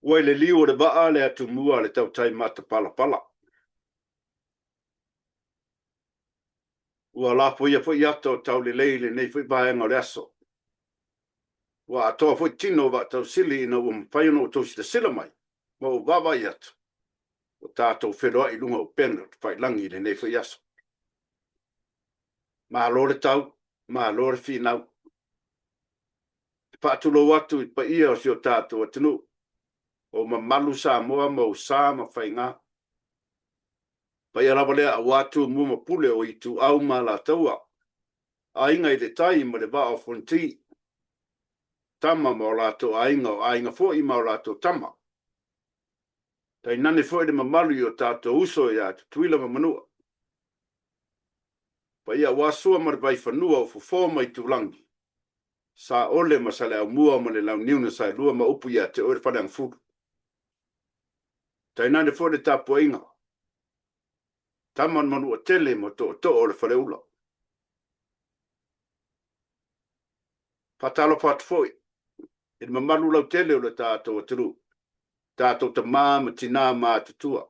Ua i le liu o le vaa le atumua a le tautai matapalapala. Ua lafoia foi ata o taulelei i lenei foi vaega o le aso. Ua atoa foi tino o vaatausili ina ua mafai ona outou silasila mai ma ou vaavaai atu, ua tatou feiloai i luga o upega tafailagi i lenei foi aso. Malo le tau, malo le finau. E faatulou atu i paia o si o tatou atunuu, o mamalu Samoa ma ou sa ma faiga. O paia lava lea aua Tumua ma Pule, o Ituau ma Alataua, Aiga i le Tai ma le Vaa o Fonoti, Tama ma o latou Aiga, o Aiga foi ma o latou Tama, tainane foi le mamalu i o tatou uso ia Tutuila ma Manua, paia aua Sua ma le Vaifanua, o Fofo ma Aitulagi, Saole ma Saleaaumua ma le Launiu na Saelua ma upu ia te oe le Faleagafulu. Tainane foi le tapuaiga, Tama a le Manuatele ma Tootoo o le Faleula. Faatalofa atu foi i le mamalu lautele o le tatou atunuu, tatou tama ma tina matutua.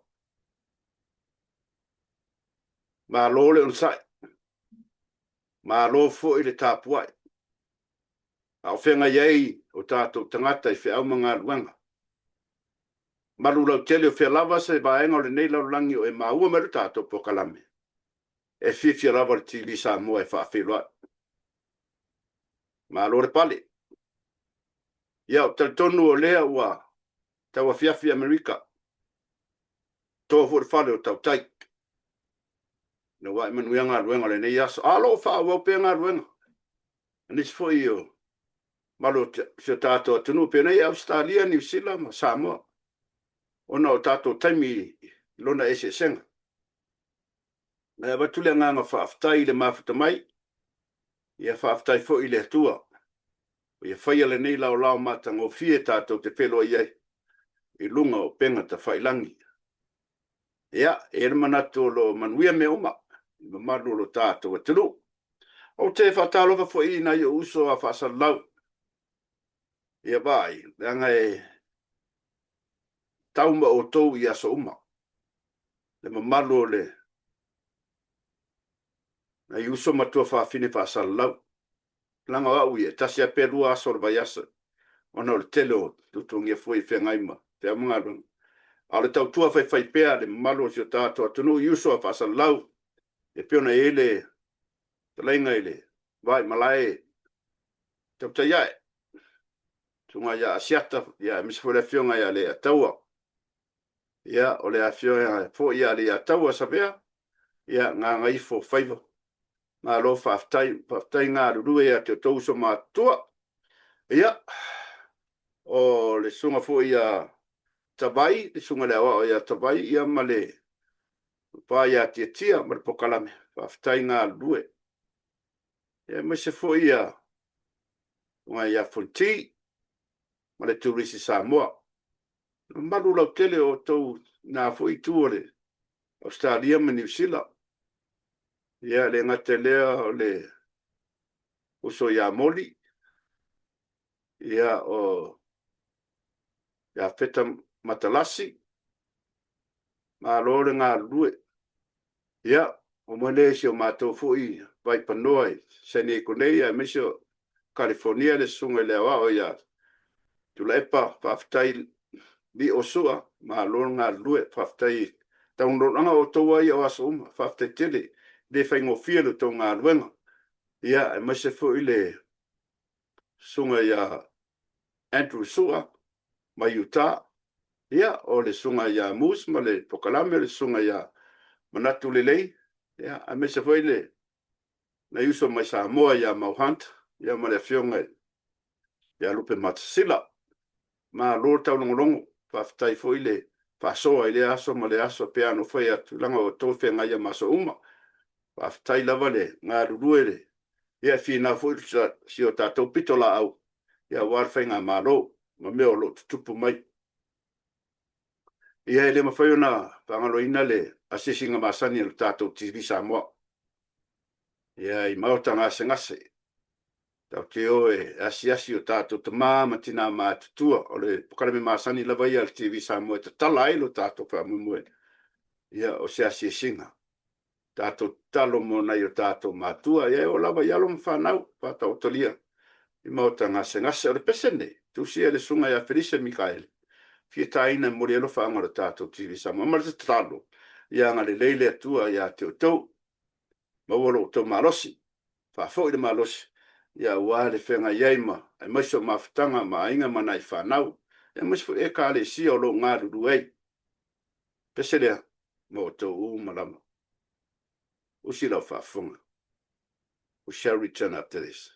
Malo le onosai, malo foi le tapuai, a o feagai ai o tatou tagata i feau ma galuega. Malu lautele o fea lava se vaega o lenei lalolagi o e maua mai le tatou polokalame, e fiafia lava le TV Samoa e faafeiloai. Malo le pale. Ia, ou te talitonu o lea ua tauafiafi Amerika, to foi le fale o tautai ina ua ae manuia galuega o lenei aso. A o lo o faaauau pea galuega a nisi foi o mamalu o si o tatou atunuu, penei Ausetalia, Niu Sila ma Samoa, ona o tatou taimi i lona eseesega. Ae avatu le agaga faafetai i le mafuta mai, ia faafetai foi i le Atua ua ia faia lenei laolao matagofie tatou te feiloai ai i luga o upega tafailagi. Ia, e i ai le manatu o lo o manuia mea uma i le mamalu o lo tatou atunuu. Ou te faatalofa foi i nai ou uso a faasalalau, ia vaai, leaga e tau ma outou i aso uma, le mamalu o le nai uso ma tuafafine faasalalau. Leaga o au ia, e tasi lava pe lua aso o le vaiaso, ona o le tele o tuatuagia foi e feagai ma feau ma galuega. A o le tautua faifaipea a le mamalu o si o tatou atunuu i uso a faasalalau, e pei ona i ai le fetalaiga i le Vaimalae Tautai Ae, susuga ia Asiata, aemaise foi le afioga ia Leiataua. Ia, o le afioga foi ia Leiataua Savea, ia Gagaifo Faiva, malo faafetai, faafetai galulue ia te outou uso matutua. Ia, o le susuga foi ia Tavai, le susuga i le Aoao ia Tavai, ia ma le va ia Tiatia ma le polokalame, faafetai galulue. Aemaise foi ia susuga ia Fonoti ma le Turisi Samoa. Le mamalu lautele o outou i na foi itu o le Ausetalia ma Niu Sila. Ia e le gata i lea o le uso ia Moli, ia o Iafeta Matalasi, malo le galulue. Ia, oo mai lea i si o matou foi vaipanoa i San Diego nei aemaise o Kalifonia le susuga i le Aoao ia Tuilaepa, faafetai Lio Sua, malo le galulue, faafetai i taugologologa o outou lava ia o aso uma, faafetai tele. E le faigofie le tou galuega. Ia, aemaise foi le susuga ia Andrew Sua mai Utah, ia, o le susuga ia Moose ma le polokalame, le susuga ia Manatu Lelei, ia, aemaise foi le nai uso mai Samoa ia Mau Hunt, ia ma le afioga ia Lupe Matasila. Malo le taulogologo, faafetai foi le faasoa i lea aso ma lea aso, e pei lava ona ou fai atu, leaga o outou e feagai ma aso uma. Faafetai lava le galulue, ia e finau foi si a tatou pitolaau aua le faigamalo ma mea o lo o tutupu mai. Ia e le mafai ona faagaloina le asiasiga masani a le tatou TV Samoa i maota gasegase. Tatou te o e asiasi o tatou tama ma tina matutua. O le polokalame masani lava ia a le TV Samoa e tatala ai lo tatou faamoemoe. Ia, o se asiasiga. Tatou tatalo mo nai o tatou matua, ia e oo lava i alo ma fanau faataotolia i maota gasegase. O le pese lenei, tusia e le susuga ia Felise Mikaele, fia taina e momoli alofaaga o le tatou TV Samoa. Ma le tatalo, ia agalelei le Atua ia te outou, maua lo outou malosi, faafoi le malosi ia aua le feagai ai ma aemaise o mafutaga ma aiga ma nai fanau, aemaise foi ekalesia o lo o galulue ai. Pese lea mo outou uma lava. Usi lau faafofoga. We shall return after this.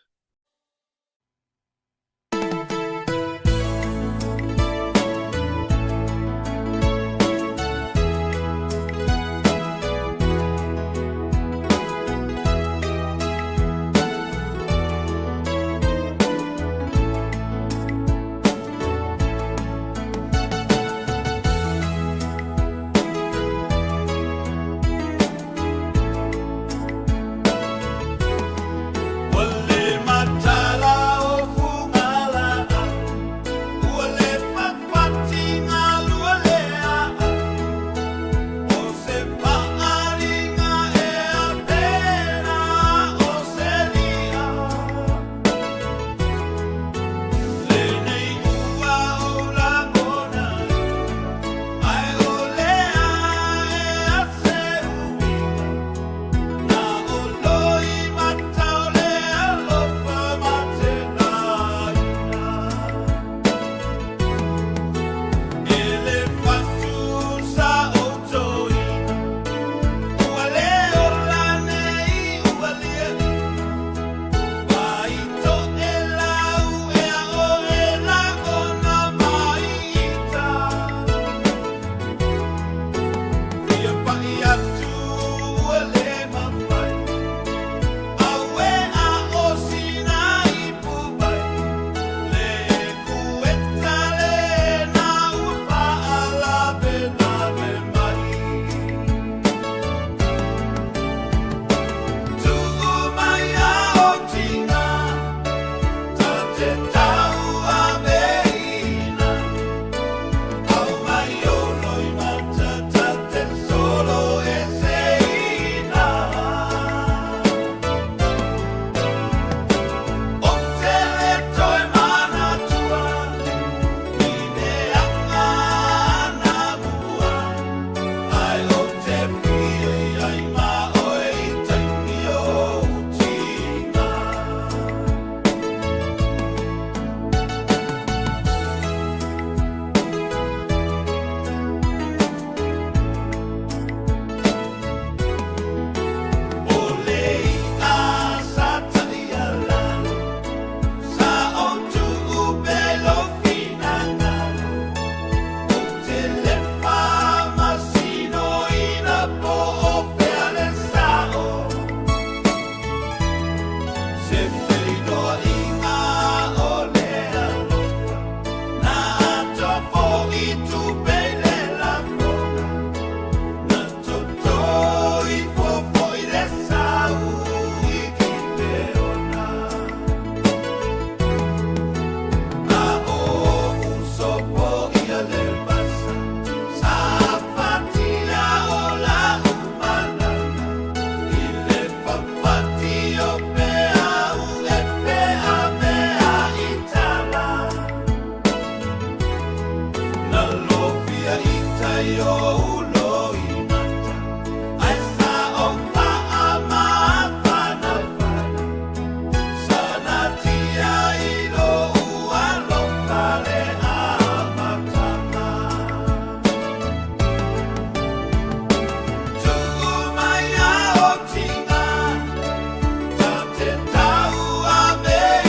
Ua le matala o Fugalaa, ua le fafati galua lea, o se faaaliga ea pena o se lia. Lenei ua ou lagona ai, ae o le a ea se uiga. Na o loi mata o le alofa matenaina. E le fatu sa outoina, ua le ola nei ua liaina. Vai toelau ea o e lagona mai ita. Fia pai atu ua le mafai, aue a o sina ipu vai. Le kueta le na ua faalavelave mai. Tuu mai a o tina, ta te tauaveina. Au mai o loimata ta te solo eseina. Ou te le toe manatua i mea anamua, ae ou te fia i ai ma oe i taimi o tina. O le i'a sa taialalo, sa ou tuu pea i lou finagalo, ou te lefa masinoina po o fea le sa'o. Se feiloaiga o le alofa, na atoa fo'i tupe i le lafoga, na toto ifo foi le sau i Kipeona. A o usopoia le vasa, sa fatia o la'u malala, i le fafati o peau e peapeai tala. Na lofia i tai o ou loimata, ae sa ou faamafanafana, sa natia i lou alofa le amataga. Tuu mai a o tina, ta te tauaveina.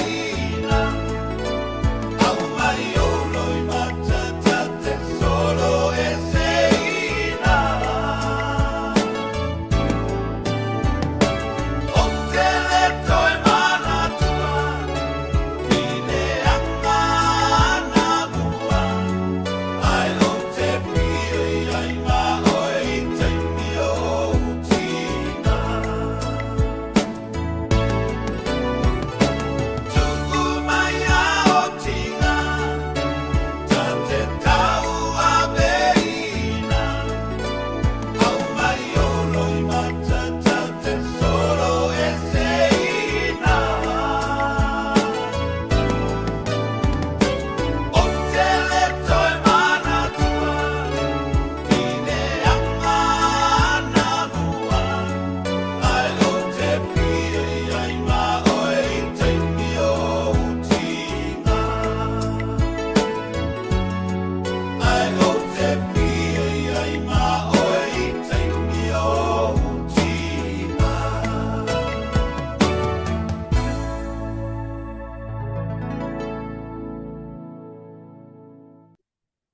Au mai o loimata ta te solo eseina.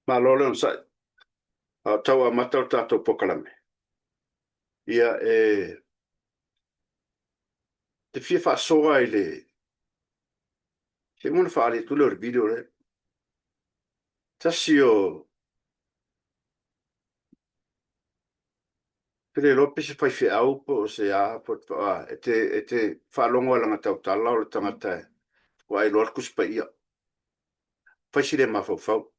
Malo le onosai. A o tau amata o le tatou polokalame. Ia e te fia faasoa i le se mona faaali atu lea o le video lea. Tasi o te le iloa pe se faifeau po o se a po o e te faalogo lava i lana tautala o le tagata ua iloa le Tusi Paia. Fai si le mafaufau.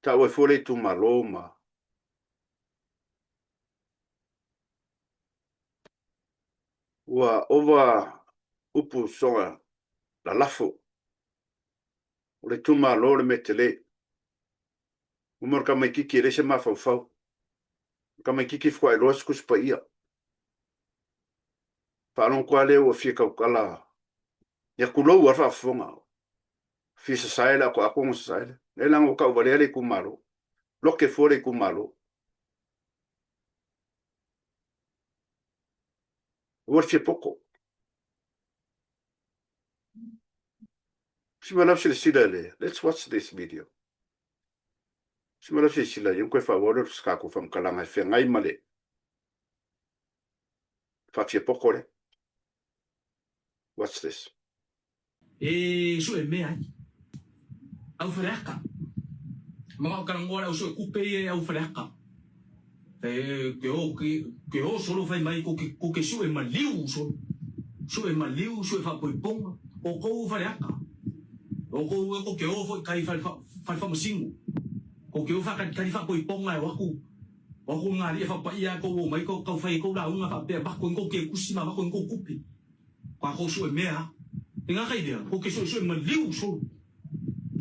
Tau ai fua le itumalo ma ua ova upu soga lalafo. O le itumalo o le mea tele. Uma o le tamaititi e leai se mafaufau. O le tamaititi faatoa iloa se Tusi Paia. Faalogo atu lava lea ua fia tautala, ia tulou lava le faafofoga. Fia sasae le atoato ona sasae lea. Leai leaga ua tauvalea le itumalo. Lote fua le itumalo. Aua le fia poto. Si mea lau silasila i le, let's watch this video. Si mea lau silasila i, ona toe faaauau lea o se tatou faamatalaga e feagai ma le faafiapoto lea. Watch this. E sue mea ai. Au Faleata. Manao talanoa le au sue kupe ia i au Faleata. E ke o ke o solo fai mai ko ke ko ke sue maliu solo. Sue maliu sue faapoipoga o kou Faleata. O kou e ko ke o foi kai fale fale faamasino. Ko ke o faatalitali faapoipoga e o atu o atu nga alii e faapaia kou o mai kau fai ai kou lauga faapea vako i kou ke kusi ma vako i kou kupe. Ko sue mea, e ngaka i lea, ko ke suesue maliu solo.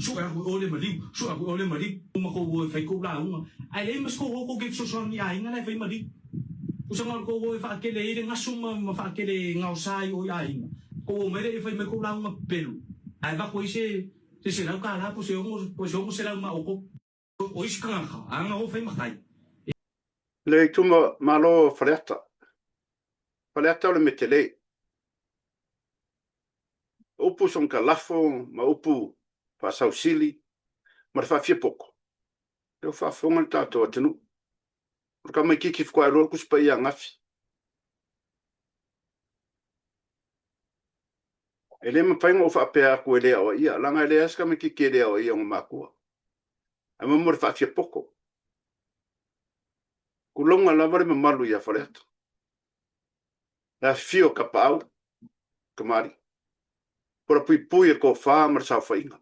Sue aku i o le maliu, sue aku i o le maliu. Uma kou o e fai kou lauga, ae leai ma se kou o kou ke fesoasoani i aiga la e fai maliu. Usa nga o le kou o e faakele ai le gaso ma ma faakele gaosa ai o i aiga. Kou o mai lea e fai mai kou lauga pelu, ae avatu ai se se $100 po se ono po se $600 ma outou. O isi tagata, a nga o fai matai. Le itumalo o Faleata. Faleata o le mea tele. O upu sogatalafo ma upu faasausili ma le faafiapoto, lea ua faafofoga le tatou atunuu. O le tamaitiiti faatoa iloa le Tusi Paia ananafi. E le mafai ona ou faapea atu e le aoaia, leaga e leai lava se tamaitiiti e le aoaia e ona matua. Ae mo le faafiapoto. Tulouna lava le mamalu ia Faleata. Le afifio o Tapaau, Tamalii, Polapuipui e le tofa ma le saofaiga.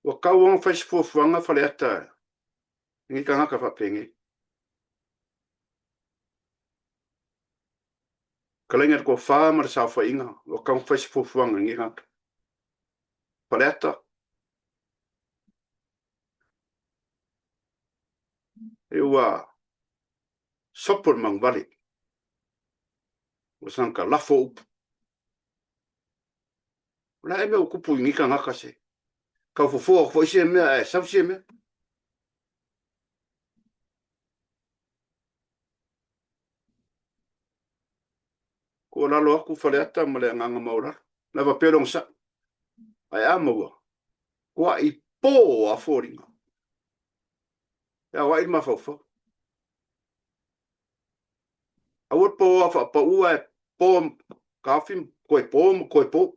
Ua tau ona fai se fuafuaga Faleata i nei tagata faapenei. Fetalaiga i le tofa ma le saofaiga, ua tau ona fai se fuafuaga i nei tagata. Faleata, e ua sopo le manuvale, ua saga lafo upu. O le a ea mea ua tupu i nei tagata se? Tau fofoa atu foi sia mea ae sau sia mea. Tuualalo atu Faleata ma le agaga maualalo. Lava pea le onosai. Ae a maua, tuai po a foliga. E aoai le mafaufau. Aua le po a faapau ae po taofi toe po ma toe po.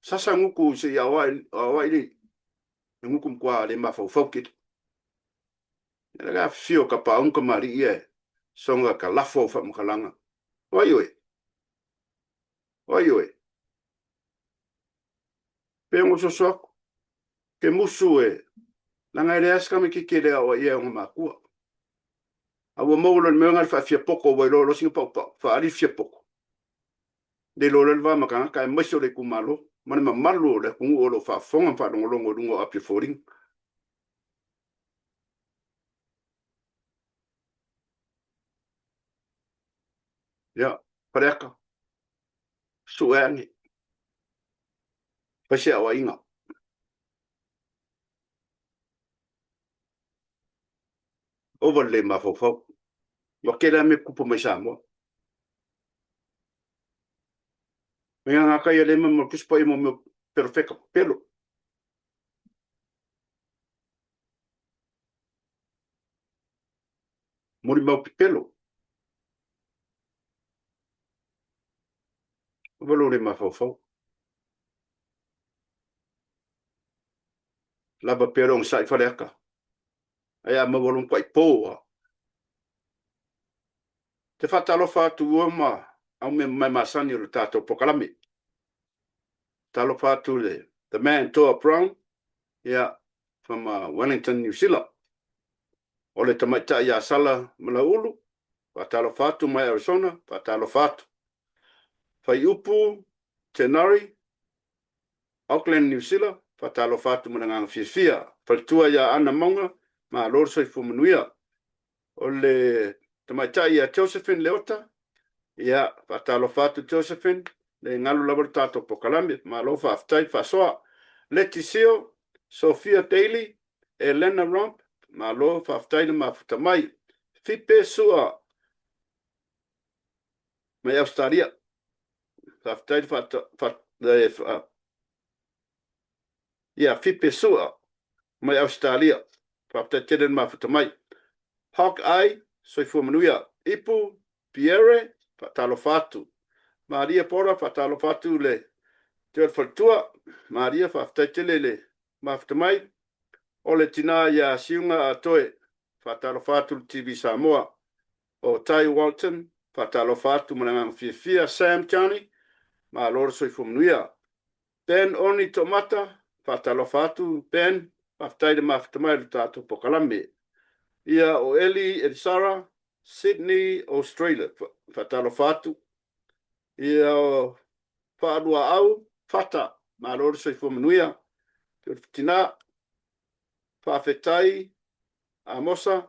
Sasa gutu se i aoai le gutu matua le mafaufau tele. Ia le afifio o Tapaau ma Tamalii ia e soga ka lafo au faamatalaga. O ai oe? O ai oe? Pe ona soso atu. Ke musu e, leaga e leai se tamaititi e le aoaia e ona makua. A ua maua loa i le mea lena le faafiapoto ua iloa loa sina paupau, faaali le fiapoto. Le iloa loa le va ma tagata aemaise o le itumalo ma le mamalu o le atunuu o lo o faafofoga ma faalogologo i luga o api o foliga. Ia, Faleata, sue ane, fai se aoaiga. Ova le le mafaufau. Ua tele lava mea tupu mai Samoa. Mai gagata ia le ma ma Tusi Paia mo mea perofeta pepelo. Molimau pepelo. Aua lou le mafaufau. Lava pea le onosai Faleata. Ae a maua lou matuai po lava. Te faatalofa atu ua ma au mea mamae masani o le tatou polokalame. Talofa atu le The Man Toa Brown, ia, from Wellington, New Zealand. O le tamaitai ia Sala Malauulu, faatalofa atu mai Arizona, faatalofa atu. Faiupu Tenari, Auckland, New Zealand, faatalofa atu ma le agaga fiafia. Faletua ia Ana Mauga, malo le soifua manuia. O le tamaitai ia Josephine Leota, ia, faatalofa atu Josephine, le galu lava le tatou polokalame, malo faafetai faasoa. Leti Sio, Sophia Daly, Elena Romp, malo faafetai le mafuta mai. Fipe Sua mai Ausetalia, faafetai le Ia Fipe Sua mai Ausetalia, faafetai tele le mafuta mai. Hawk Eye, soifua manuia. Ipu Pierre, faatalofa atu. Maria Pora, faatalofa atu le te o le faletua. Maria, faafetai tele le mafuta mai. O le tina ia Siuga Atoe, faatalofa atu le TV Samoa. O Tai Walton, faatalofa atu ma le agaga fiafia. Sam Johnny, malo le soifua manuia. Ben Oni Toomata, faatalofa atu Ben, faafetai le mafuta mai o le tatou polokalame. Ia o Eli Elisara, Sydney, Australia, faatalofa atu. Ia o Faaluaau Fata, malo le soifua manuia. Tina, faafetai Amosa,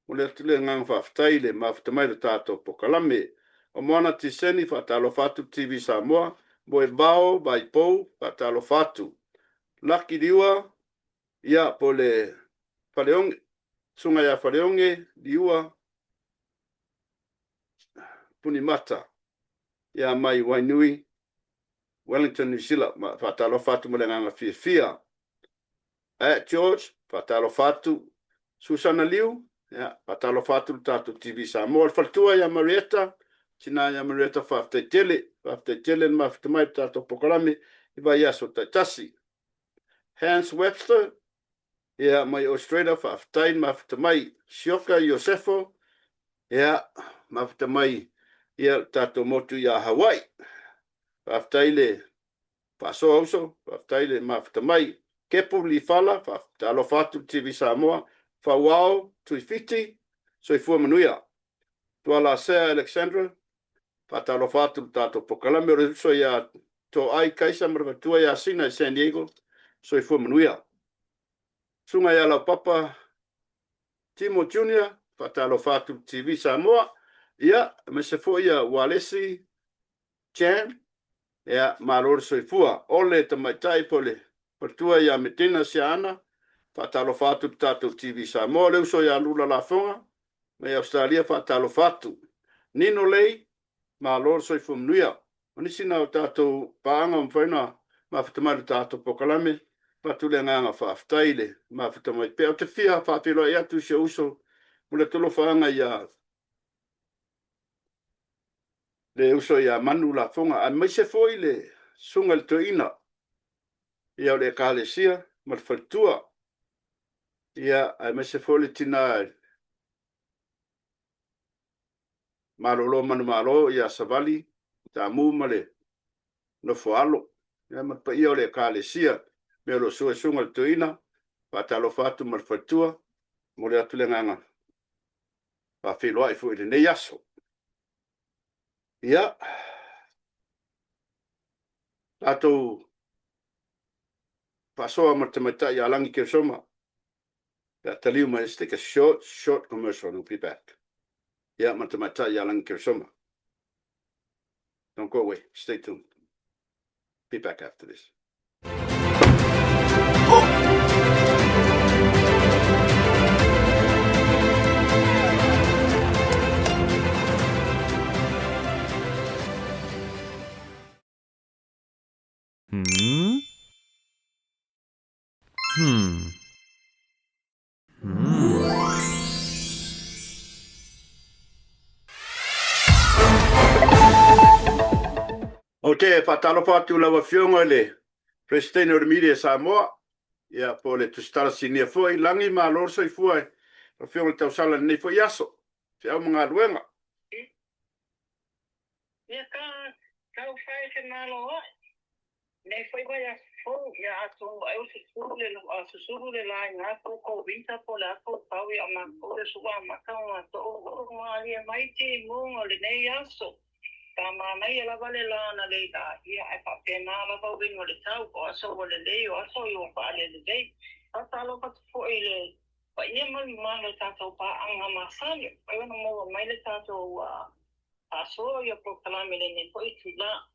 Momoli atu le agaga faafetai i le mafuta mai o le tatou polokalame. O Moana Tiseni, faatalofa atu TV Samoa. Moevao Vaipou, faatalofa atu. Lucky Liua, ia, po o le Faleoge, Susuga ia Faleoge Liua Punimata, ia, mai Wainui, Wellington, New Zealand. Faatalofa atu ma le agaga fiafia. At George, faatalofa atu. Susana Liu, ia, faatalofa atu le tatou TV Samoa. Le faletua ia Marietta, tina ia Marietta, faafetai tele. Faafetai tele le mafuta mai le tatou polokalame i vaiaso taitasi. Hans Webster, ia, mai Australia, faafetai le mafuta mai. Sioka Iosefo, ia, mafuta mai ia le tatou motu ia Hawaii. Faafetai le Faasoa uso, faafetai le mafuta mai. Kepu Lifala, faatalofa atu le TV Samoa. Fauao Tuifiti, soifua manuia. Tualasea Alexandra, faatalofa atu le tatou polokalame o le uso ia Toai Kaisa ma le faletua ia Sina i San Diego, soifua manuia. Susuga ia Laupapa Timo Junior, faatalofa atu le TV Samoa. Ia, aemaise foi ia Ualesi Chan, ia, malo le soifua. O le tamaitai po o le faletua ia Medina Siaana, faatalofa atu i le tatou TV Samoa. Le uso ia Lula Lafoga mai Ausetalia, faatalofa atu. Nino Lei, malo le soifua manuia. O nisi na o tatou paaga ua mafai ona mafuta mai i le tatou polokalame, avatu le agaga faafetai i le mafuta mai pea. Ou te fia faafeiloai atu i si ou uso mo le tolofaaga ia le uso ia Manu Lafoga, aemaise foi le susuga i le toeaina ia o le Ekalesia ma le faletua, ia aemaise foi le tina malolo manumalo ia Savali Tamu ma le nofo alo, ia ma le paia o le Ekalesia, mea o lo o sua susuga i le toeaina, faatalofa atu ma le faletua, momoli atu le agaga faafeiloai foi i lenei aso. Ia, tatou faasoa ma le tamaitai ia Lagi Keresoma pe a taliu mai. Let's take a short, short commercial and we'll be back. Ia, ma le tamaitai ia Lagi Keresoma. Don't go away. Stay tuned. Be back after this. Ou te faatalofa atu i lau Afioga i le Peresetene o le Media Samoa, ia po o le Tusitala Sinia foi, lagi malo le soifua i lau Afioga i le tausala i lenei foi aso, feau ma galuega. Ia ka tau fai se malo ae. Nei foi vaiaso fou, ia atonu ai ua susulu le susulu le laina atu o kou winter po o le a kou tau ia makou le suʻu amata o matou ua malie mai timuga o lenei aso. Sa manaia lava le la na lei la, ia ae faapena lava uiga o le tau, o aso ua lelei o aso ua faalelelei. Faatalofa atu foi i le paia ma le mamalu o le tatou paaga masani, ua mafai ona maua mai le tatou faasoa i polokalame i lenei foi itula.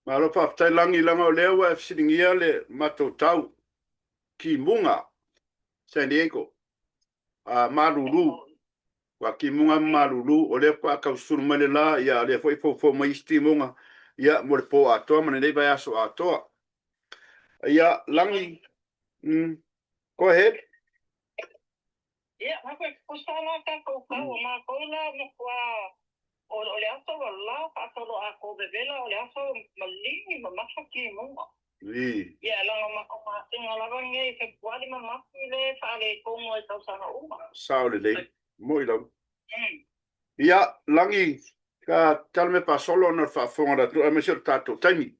Malo faafetai Lagi leaga o lea ua e fesiligia le matou tau timuga San Diego a malulu ua timuga ma malulu o lea faatoa tau susulu mai le la ia o lea foi e foufou mai isi timuga ia mo le po atoa ma lenei vaiaso atoa. Ia Lagi go ahead. Ia, tusa la tatou tau, o matou la matua o le aso ua la faasoloatoa vevela o le aso maligi mamafa timuga. Ia, leaga o matou masina lava nei Fepuari ma Mati lea e faaletonu ai tausaga uma. Sao lelei, moi lava. Ia, Lagi, ka tala mea faasolo ona o le faafofoga a le atunuu aemaise o le tatou taimi.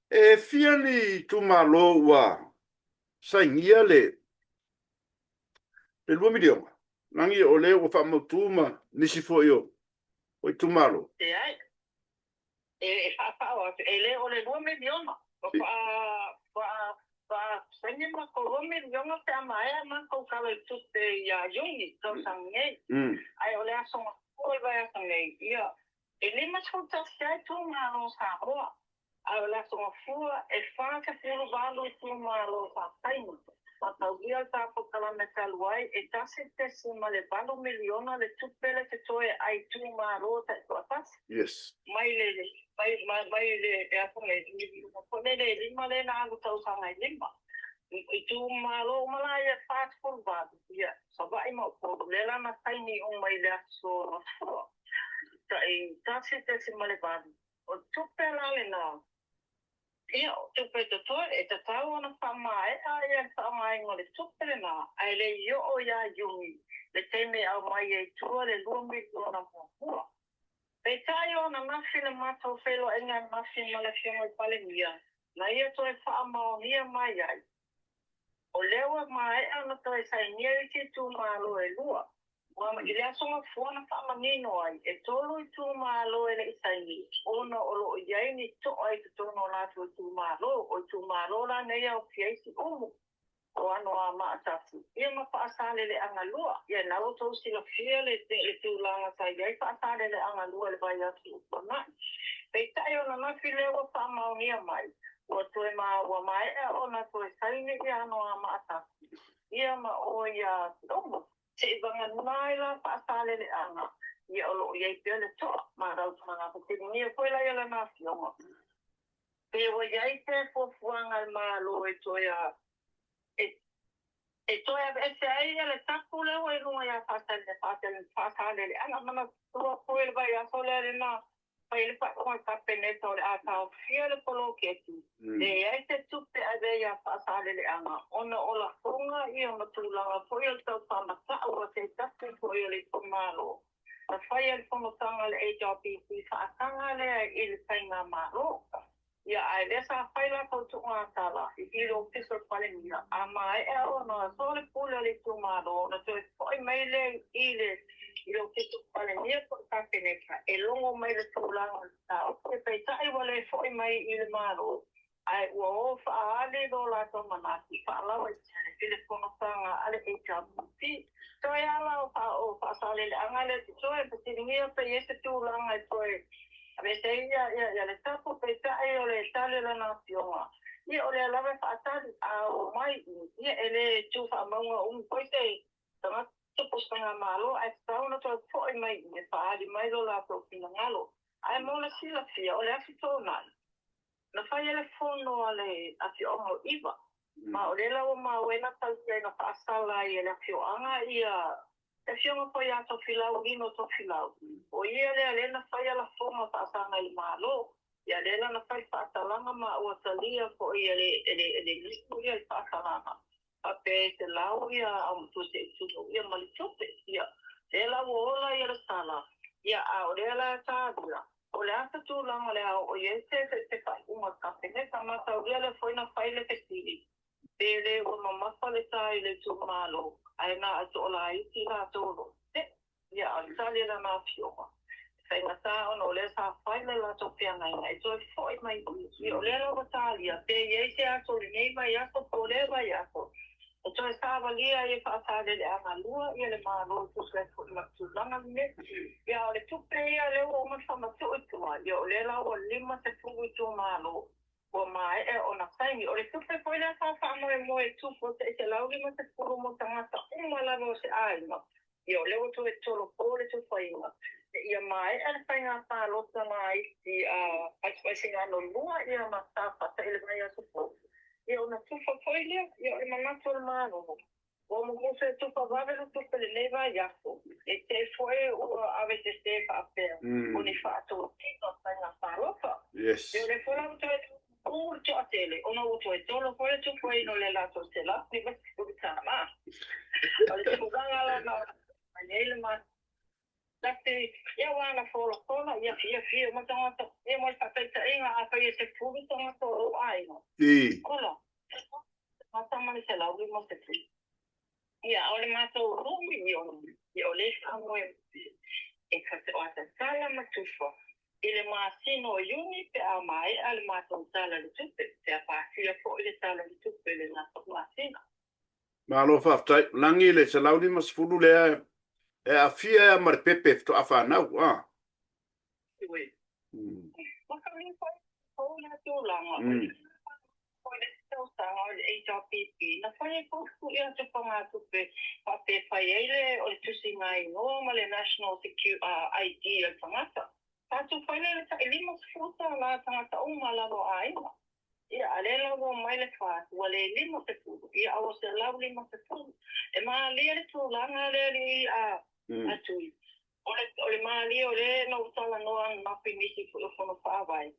E fia ni itumalo ua sainia le le $2 miliona, lagi o lea ua faamautu ma nisi foi o itumalo. Leai, e faasao atu, e le o le $2 miliona, ua faasaini matou $2 miliona pe a maea matou Tala i le Tupe ia Iuni tausaga nei. Ae o le aso Gafua o le vaiaso nei, ia, e 51 lava itumalo o Samoa. A o le Aso Gafua, e 48 itumalo sa saini, ma taulia le tatou kalame talu ai, e $1.8 miliona le tupe le totoe a itumalo taitoatasi. Yes. Mai le, mai, mai, mai le, le aso nei, miliona foi lele e lima lea na alu tausaga e lima. Itumalo uma la ia e 48, ia, Savaii ma Upolu, lea la na saini uma i le Aso Gafua, tai 1.8. O le tupe la lena, ia, o tupe totoe, e tatau ona faamaea ia le faaaogaina o le tupe lena, ae le i oo ia Iuni le taimi e aumai ai tua le $2 miliona muamua. Peitai o ananafi le matou feiloaiga ananafi ma le Afioga i le Palemia, na ia toe faamaonia mai ai, o lea ua maea ona toe sainia isi itumalo e lua, Ma i le Aso Gafua na faamanino ai, e tolu itumalo e le i saini, ona o lo o i ai ni toa i totonu o latou itumalo, o itumalo la nei e aofia ai Siumu, o Anoamaa Tasi, ia ma Faasaleleaga 2. Ia na ua outou silafia le le tulaga sa i ai Faasaleleaga 2 i le vaiaso ua tuanai. Peitai o ananafi lea ua faamaonia mai, ua toe ma ua maea ona toe saini ia Anoamaa Tasi, ia ma o ia Siumu. Seivagana ai la Faasaleleaga, ia o lo o i ai pea le toa ma Rautumaga Fesiligia foi la ia lana afioga, pe ua i ai se fuafuaga a le Malo e toe a e e toe aveese ai ia le tapu lea ua i luga ia Faasaleleaga. Manatua foi le vaiaso lea lena fai le faaiuga a le Kapeneta o le a taofia le poloketi, leai se tupe ave ia Faasaleleaga ona o lafoga ia ma tulaga foi o le tau faamatau a se tasi foi o le itumalo na faia i le fonotaga a le HRPP faataga lea i le faigamalo. Ia, ae lea sa fai latou tuugatala i i le Ofisa o le Palemia, a maea ona soa le pule a le itumalo, ona toe foi mai lea i le i le Ofisa o le Palemia po o le Kapeneta e logo mai le tulaga o le mataupu. Peitai ua le foi mai i le Malo, ae ua o faaali lo latou manatu faalauaitele i le fonotaga a le HRPP. Toe ala o o Faasaleleaga lea totoe, fesiligia pe i ai se tulaga e toe Aveese ai ia le tapu, peitai o le tali a lana afioga, ia o lea lava e faatali, a oo mai i, ia e le tu faamauga umi foi se tagata po o se faigamalo, ae tatau ona toe foi mai i e faaali mai lo latou finagalo. Ae mo le silafia, o le Aso Toonai, na fai ai le fono a le afioaga o ʻIwa, ma o lea la ua maua ai na talia ai na faasala ai e le afioaga ia Le afioga foi ia Tofilau, Lino Tofilau, o ia lea lea na faia lafoga faasaga i le Malo. Ia lea la na fai le faasalaga ma ua talia foi e le e le e le nuu ia le faasalaga faapea e selau ia aumatua se i tulou ia ma le tupe. Ia lea la ua ola ia le sala, ia a o lea la e talia, o le a se tulaga o le a oo i ai se se faaiuga a le Kapeneta? Mataulia lea foi na fai le fesili pe le ua mamafa le ta i le itumalo ae na o toalaiti latou o lo o tetee. Ia, a o le tali a lana afioga, e faigata ona o lea sa fai le latou feagaiga e toe foi mai i i. Ia, o lea la ua talia, pe i ai se aso o lenei vaiaso po o lea vaiaso, e toe savalia ai e Faasaleleaga 2 ia le Malo e tusa ai foi ma le tulaga lenei. Ia, a o le tupe ia lea ua uma ona faamatuu i tua, ia o lea la ua 50 itumalo ua maea ona saini. O le tupe foi lea sa faamoemoe e tupu e tai 150 mo tagata uma lava o se aiga, ia o lea ua toe tolopo le tufaina seia maea le faiga palota laiti a Vaisigano 2 ia ma sa faata'i le vaiaso fou, ia ona tufa foi lea. Ia o le manatu o le Malo, Ua musu e tufa vave le tupe lenei vaiaso, e te i foi ua ave sese faapea o ni faatotino faiga palota. Yes. E o lea foi la ua toe tuu le toatele ona ua toe tolo foi le tufaina o le latou $150. O le tulaga la na mai ai le matou tasi, ia ua ana folafola, ia fiafia uma tagata, ia mo le faataitaiga afai e 10 tagata o lou aiga, ola, tagata ma le 150. Ia, o le matou $2 miliona, ia o le faamoemoe e faatoa tatala ma tufa i le masina o Iuni pe a maea le matou Tala o le Tupe, pe a pasia foi le Tala o le Tupe i lena foi masina. Malo faafetai. Lagi le 150 lea e aafia ai ma le pepe faatoa fanau a. Ioe. Masani foi tou lea tulaga, o le foi le isi tausaga o le HRPP, na fai ai foi sui atu fagatupe faapea e fai ai le o le tusiga igoa ma le National Secu ID a le tagata. Sa tufa ai lea le tai $50 tagata uma lava o aiga. Ia, a lea la ua omai le FAST, ua le 50, ia a ua 150. E malie le tulaga lea alii a a Tui. O le, o le malie o lea na ou talanoa ananafi i nisi foi o Fono Faavae,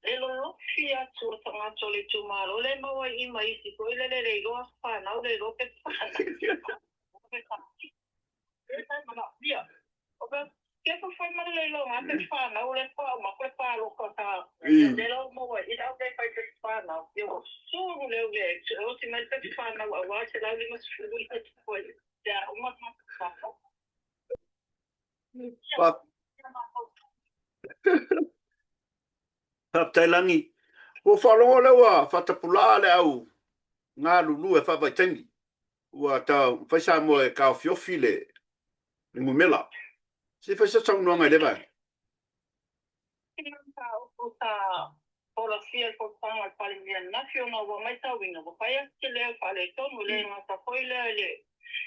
le lolofi atu o tagata o le itumalo lea e maua i i ma isi foi lele le iloa aso fanau, le iloa pepa fanau. Ke fai fai mai le iloa pepa fanau le faauma atu le palota sa lea la ua maua i lau le fai pepa fanau, ia ua sulu le ule e oti mai le pepa fanau aua le 150 le foi pe a uma le matou palota. Faafetai Lagi. Ua faalogo lea ua faatapulaa le au galulue faavaitaimi. Ua tau fai Samoa e taofiofi le numera. Se i fai se saunoaga i lea vaega. Ina mataupu sa folasia i le fonotaga a le Palemia ananafi ona ua maitauina ua fai atu se leo faaletonu e le gata foi lea i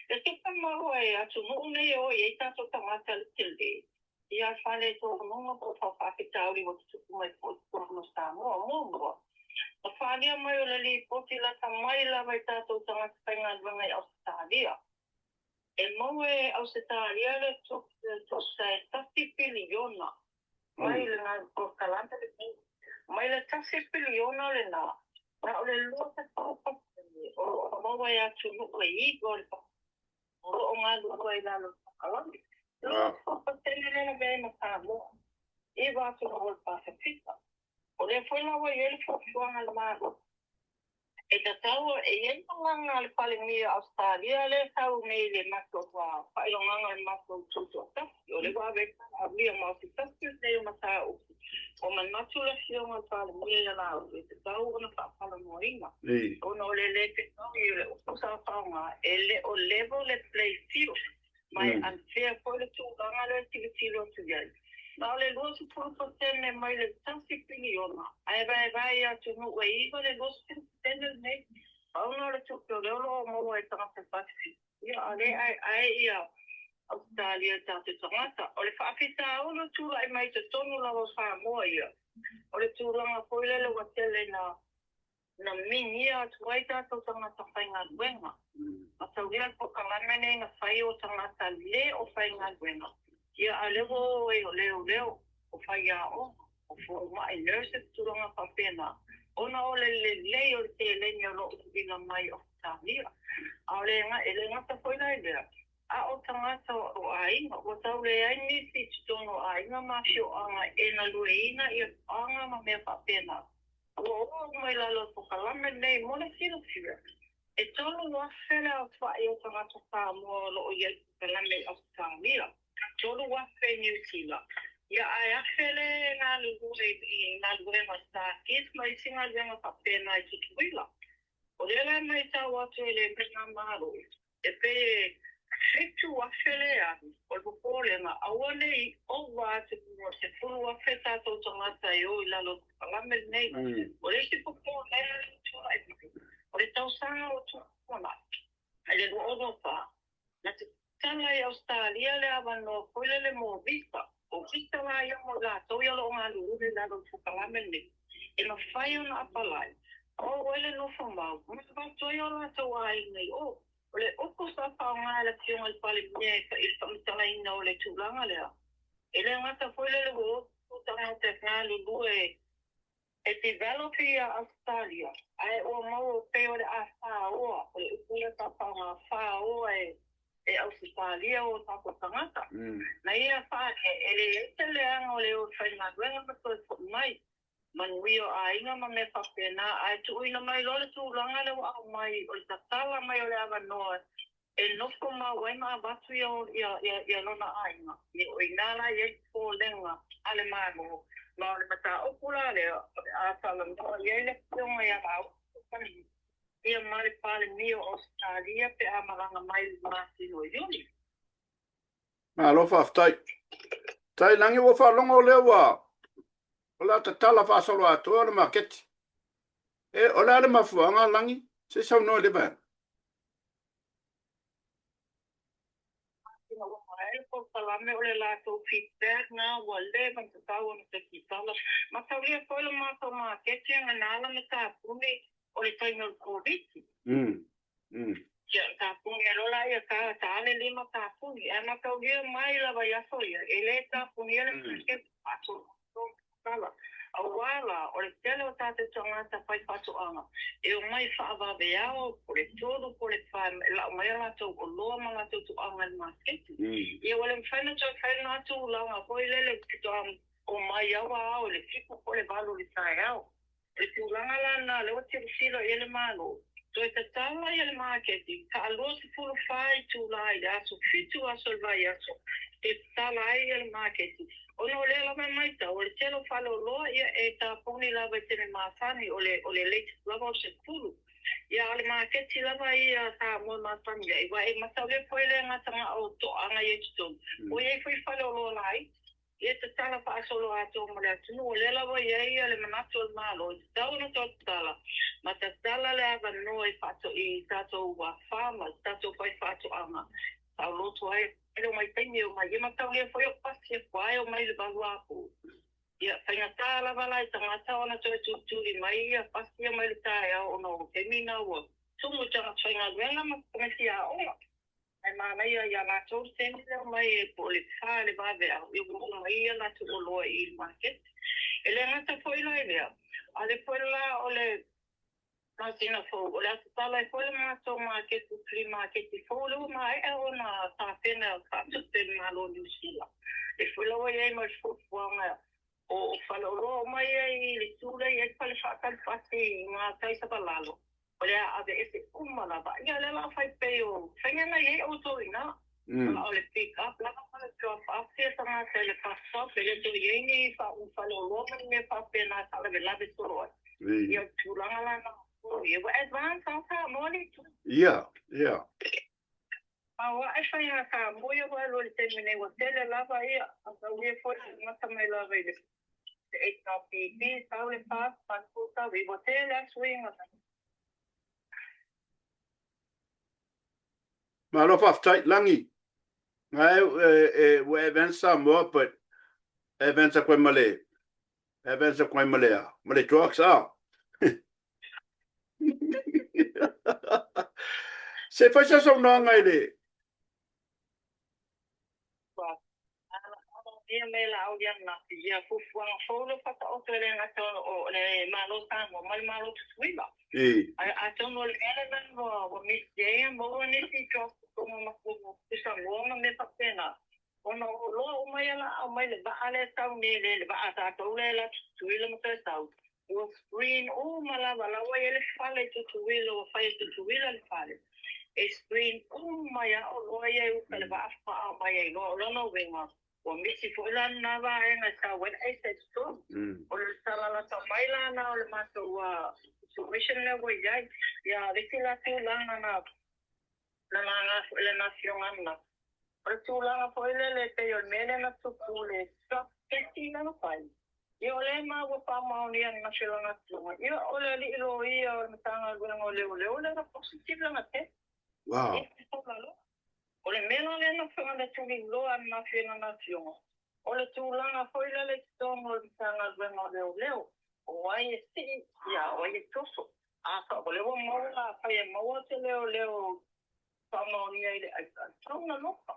le tupe maua e atunuu nei e o i ai tatou tagata i le tele ia faaletonuga po o faafitauli ua tutupu mai foi i totonu o Samoa. Muamua, na faaalia mai o le lipoti lata mai lava i tatou tagata faigaluega i Ausetalia. E maua e Ausetalia le tupe tusa e tasi piliona mai le polokalame lenei. Mai le tasi piliona lena, na o le 20 pasene o lo o maua e atunuu e iva o le o lo o galulue i lalo o le polokalame. 20% lea na avea ai ma Samoa, iva atunuu o le Pasefika. O lea foi la ua i ai le fuafuaga a le Malo e tatau e i ai malaga a le Palemia o Ausetalia lea e sau nei i le matou faailogaga o le matou tutoatasi. O lea ua ave ai le aulia ma o se tasi lenei o mataupu ua manatu le afioga i le Palemia ia Laauli e tatau ona faatalanoaina ona o le le fetaui o le upu sa faaaoga e le o level le play field ma e unfair foi le tulaga lea e tilotilo atu i ai. Na o le 20% mai le $1 piliona ae vaevae i atunuu e iva le 20% lenei. Pau lena o le tupe o lea o lo o maua e tagata Pasefika. Ia, a lea aeae ia Ausetalia i tatou tagata. O le faafitauli o tulai mai i totonu lava o Samoa ia, o le tulaga foi lele ua tele ina na migia atu ai tatou tagata faigaluega. Mataulia le polokalame lenei na fai o tagata le o faigaluega, ia a o lea ua o ai o leoleo, o faiaoga. O fomai, nurses, tulaga faapena, ona o le lelei o le seleni o lo o tuuina mai i Ausetalia. A o le, e le gata foi la i lea, a o tagata o aiga, ua tau leai nisi i totonu o aiga ma afioaga e galueina ia toaga ma mea faapena. Ua oo uma i lalo o le polokalame lenei mo le silafia, E 3,000 le aofai o tagata Samoa o lo o i ai i polokalame i Ausetalia, 3,000 i Niu Sila, ia ae 1,000 le galulue i galuega Stargis ma isi galuega faapena i Tutuila. O lea la e matau atu e le Faigamalo, e pei e 7,000 le alu, o le popolega, aua ne i ova atu i luga o le 10,000 tatou tagata e o i lalo o le polokalame lenei. O le isi popolega lea ua tulai mai, o le tausaga ua tuanai i le 2024, na tatala i Ausetalia le avanoa foi lele mo visa. O visa la ia mo i latou ia o lo o galulue i lalo o le polokalame lenei, e mafai ona apalai, oo ai le nofo mau ma avatu ai o latou aiga i o. O le upu sa faaaoga e le Afioga i le Palemia i le faamatalaina o le tulaga lea, e le gata foi lele ua o tagata e galulue e develop ia Ausetalia, ae ua maua pei o le a faoa, o le upu lea sa faaaoga, faoa e Ausetalia o tatou tagata. Na ia faatea, e leai se leaga o le o e faigaluega ma toe foi mai. manuia o aiga ma mea faapena, ae tuuina mai loa le tulaga lea ua aumai o le tatala mai o le avanoa e nofo mau ai ma avatu ia lona aiga, ia o i ina la i ai le popolega a le Malo, ma o le mataupu la lea o le a talanoa i ai le Afioga ia Lauofo ia ma le Palemia o Ausetalia pe a malaga mai i le masina o Iuni. Malo faafetai. Tai Lagi ua faalogo lea ua o le a tatala faasoloatoa le maketi. E, o le a le mafuaaga Lagi? Se i saunoa i le vaega. Ina ua maea le polokalame o le latou feedback na ua leva ona tatau ona toe tatala. Mataulia foi le matou maketi na ala ona tapuni o le taimi o le Koviti. Ia, tapuni loa la ia ta, ta le lima tapuni. Ae mataulia mai lava i aso ia, e le tapunia le maketi faasoloatoa. Aua la, o le tele o tatou tagata faifaatoaga e omai faavaveao po o le tolu po o le fa e lau mai a latou oloa ma latou toaga i le maketi. Ia ua le mafai ona toe fai lena tulaga foi lele faatoa omai ao a ao i le fitu po o le valu i le taeao. O le tulaga la lena lea ua tilotilo i ai le Malo, toe tatala ia le maketi faa 24 itula i le aso, fitu aso o le vaiaso e tatala ai ia le maketi. Ona o lea lava e maitau, o le tele o faleoloa ia e tapuni lava i taimi masani, o le o le latest lava o le 10. Ia a o le maketi lava ia a Samoa e masani ai, aua e mataulia foi le gata o toaga ia i totonu, ua i ai foi faleoloa laiti. Ia tatala faasoloatoa ma le atunuu. O lea la ua i ai le manatu o le Malo, e tatau ona toe tatala, ma tatala le avanoa i faato i tatou farmers, tatou faifaatoaga, saoloto ai le omai taimi e omai. Ia mataulia foi o pasi e kuae omai i le valuapo. Ia, faigata lava la i tagata ona toe tulituli mai ia pasi ia mai le taeao ona o taimi na ua tumu i tagata faigaluega ma tamaiti aoga. Ae manaia ia latou le taimi lea omai po o le fa i le vaveao, ia ua oo mai a latou oloa i le maketi. E le gata foi la i lea, a o lea foi la o le masina fou, o le a tatala ai foi le matou maketi, flea maketi fou lea ua maea ona tapena faatupe e le Malo o Niu Sila. Lea foi la ua i ai ma le fuafuaga o faleoloa uma ia i le itu lea e i ai le fale faatali pasi i gatai Savalalo, o le a aveese uma lava. Ia o lea o le a fai pei o faiga na i ai outou i ina. O le pick up lava ma le drop up ia tagata i le bus stop, e le toe i ai ni faleoloa ma ni mea faapena e faalavelave solo ai. Ia o le tulaga la na ia ua advance lava Samoa le itu. Ia, ia. A o ae faiga Samoa ia ua alu ai i le taimi nei ua tele lava ia, a taulia foi le amata mai lava i le HRPP, sau le FAS, 89, ua tele lava suiga. Malo faafetai, Lagi. Ngai e ua advance Samoa but advance atu ai ma le advance atu ai ma le ma le drugs ah. Se fai sa saunoaga i le. manino mea i le auli ananafi, ia fuafuaga fou lea ua faataoto e le gata o le Malo o Samoa ma le Malo o Tutuila. Ae atonu o le mea lena ua misi ai ona maua nisi draft i totonu o matou pusamoa ma mea faapena, ona o oloa uma ia o le a aumai i le vaa lea e sau nei, le vaa a tatou lea e alu atu i Tutuila ma toe sau, ua screen uma lava, la ua i ai le fale i Tutuila, ua fai e Tutuila le fale, e screen uma ai lava oloa ia e uta i le vaa faatoa aumai ai loa. O lona uiga, ua misi foi la lena vaega e sau ai le aisa i totonu. O le tala lata mai la lena o le matou situation lea ua i ai. Ia, a o le isi la tulaga na na laga foi e lana afioga ananafi, o le tulaga foi lele e pei o le mea lea na tupu i le drug testing lea na fai, ia o lea ma ua faamaonia ananafi e lana afioga, ia o le alii loia o le Matagaluega o Leoleo lea na positive lana test. Wow. Ia, o le mea la lea na na tuliloa ananafi e lana afioga, o le tulaga foi lele i totonu o le Matagaluega o Leoleo, o ai e sii, ia, o ai e toso. A o lea ua maua, afai e maua se leoleo faamaonia i le aisa, e tatau ona loka.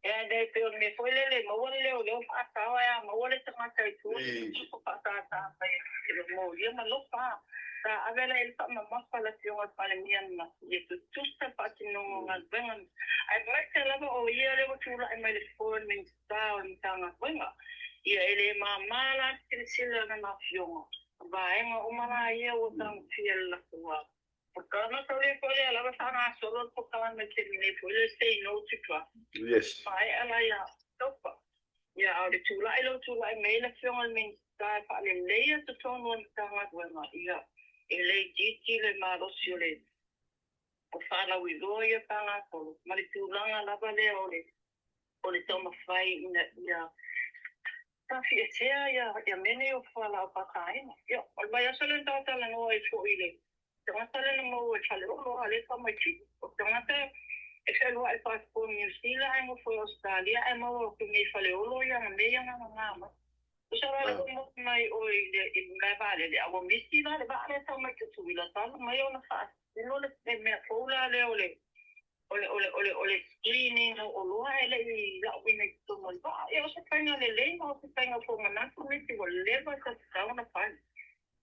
E le pei o le mea foi lele, e maua le leoleo faasao, ae a maua le tagata i tua, e faasāsā mai e le molia ma loka. Sa ave la i le faamamafa le Afioga i le Palemia ananafi, ia tutusa le faatinoga o galuega, aemaise lava o ia lea ua tulai mai i le Foreign Minister o le Matagaluega. Ia e le mama la le silasila a lana afioga, o vaega uma la ia ua tagofia e le latou polokalame lea foi lea lava faagasolo le polokalame i le taimi nei foi lea Say No to Drugs. Yes. Maea la ia October. Ia, a o le tulai lea ua tulai mai ai le Afioga i le Minisita e faaleleia totonu o le Matagaluega, ia, e le itiiti le malosi o le o faalauiloa ia faagasolo ma le tulaga lava lea o le o le taumafai ina ia tafiesea ia mea nei o fualaau faataina. Ia, o le vaiaso lea na talatalanoa ai foi i le tagata lea na maua i Faleolo, a o lea e faamaitino. O le tagata e fealuai i le passport Niu Sila ae nofo i Ausetalia ae maua atu nei i Faleolo ana mea ia na nana mai. Tusa la lea ua maua mai o i le malae vaalele, a ua misi la le vaa lea e tau mai Tutuila talu mai ona faatino le mea fou la lea o le o le, o le, o le, o le screening o oloa ae le i lauina i totonu o le vaa. Ia, o se faiga lelei ma o se faiga ua manatu nisi ua leva sa tatau ona fai.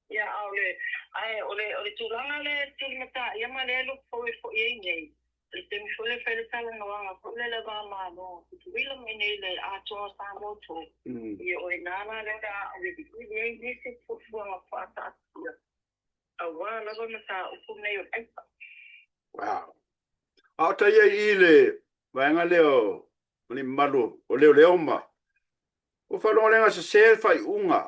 Ia, a o le, ae o le, o le tulaga lea e tulimataia ma lea e look forward foi ai nei, o le taimi foi lea e fai le talanoaga foi lea i le va Malo o Tutuila ma i inei i le Atoa Samoa Tour, ia o i ina la lea o le a auiliili ai nisi fuafuaga faataatia aua lava mataupu nei o le aisa. Wow. A o tai ai i le vaega lea o ni mamalu o leoleo ma ua faalogolega sese le faaiuga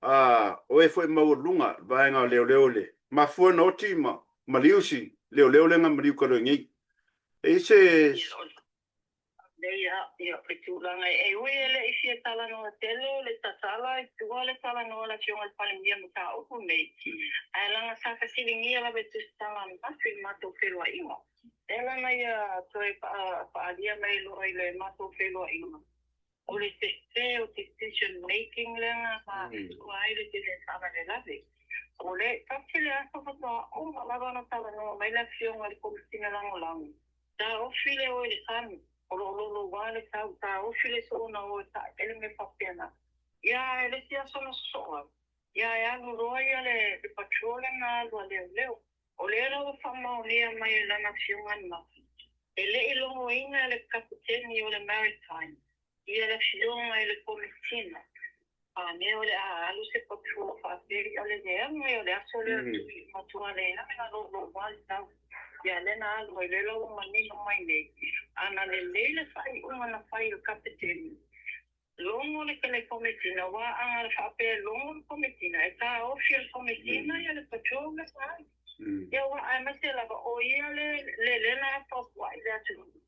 a o e foi maualuga le vaega o leoleo i le mafua na oti ma maliu si leoleo lea na maliu talu ai nei. E i se Nei a, ia, o le tulaga e ui e le i fia talanoa tele le tatala i tua le talanoa a le Afioga i le Palemia i mataupu nei, ae leaga sa fesiligia lava i tusitala ananafi i le matou feiloaiga. Lea la na ia toe faaalia mai loa i le matou feiloaiga, o le sese o decision making lea na mafua ai le tele faalavelave. O le tasi le aso faatoa uma lava ona talanoa mai le Afioga i le Komesina Lagolago, Taofi le o i le sami, o lo o louloua le tau, taofi le soona o e taele mea faapena. Ia, ae le isi aso na sosoo ai, ia e alu loa ia le patrol lea na alu a leoleo. O lea la ua faamaonia mai e lana afioga ananafi, e le i logoina le kaputeni o le Maritime Ia le afioga i le Komesina, a mea o le a alu se patrol faapea, o le leaga ia o le aso lea tui matua leaga na louloua le tau. Ia lea na alu ai, lea la ua manino mai nei, a na lelei le faaiuga na fai e le Kapeteni, logo le le Komesina, aua a na faapea e logo le Komesina, e taofi e le Komesina ia le patrol lea sa alu. Ia aua aemaise lava o ia le le lea na apoapoai i le atunuu.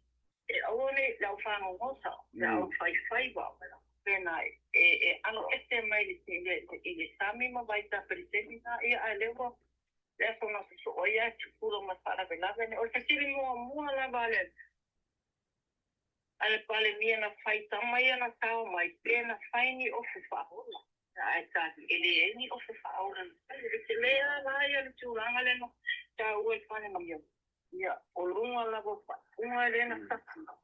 E aua ne i le aufāgogosa, le aufaifaiva, pena e alo ese mai i le sami ma vaitafe i le taimi lena, ia ae lea ua le aso na sosoo ai ae tupulo ma le faalavelave nei. O le fesili muamua lava a le a le Palemia na fai tama ia na tao mai, pe na fai ni ofu faaola. Ae tali, e leai ni ofu faaola na fai. E tele lava la ia le tulaga lea na taua e le Palemia. Ia, o luga lava o faaiuga lea na saka.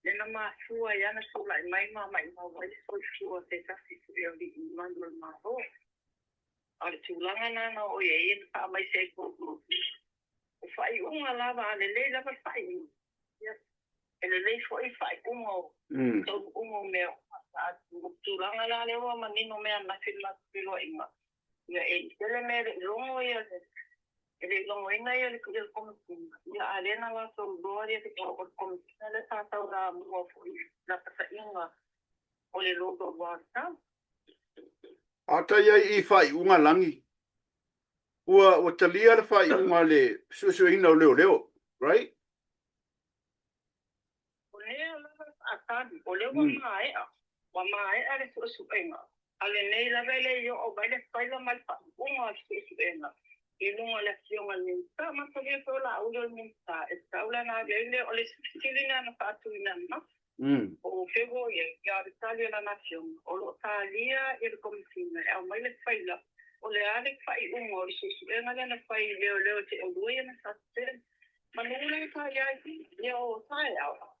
Lea na mafua ai ana tulai mai ma maimau ai le soifua o se tasi foi o alii mamalu o le Malo. A o le tulaga lena na oo i ai na faamaise ai foi o faaiuga lava, a lelei lava le faaiuga, ia, e lelei foi faaiuga o taunuuga o mea uma. A o le tulaga la lea ua manino mea ananafi i le matou feiloaiga, ia e tele mea e le i logo ia le e le i logoina ia le Komesina, ia a o lea na latou iloa ia o le Komesina lea sa taulamua foi i lapataiga o le logo luatatau. A ta i ai i faaiuga lagi, ua ua talia le faaiuga a le suesueina o leoleo, right? O lea lava e faatali, o lea ua maea, ua maea le suesuega, a lenei lava e le i oo mai le faila ma le faaiuga o le suesuega i luga o le Afioga i le Minisita. Masolia foi o Laauli o le Minisita, e tatau la ona alu ai le, o le isi fesili lena na faatuina ananafi, po o fea ua i ai, a o le tali a lana Afioga, o lo o talia e le Komesina e aumai le faila, o le a le faaiuga o le suesuega lea na fai i leoleo e toalua ia na faasese. Manu lea sa i ai, ia o taeao.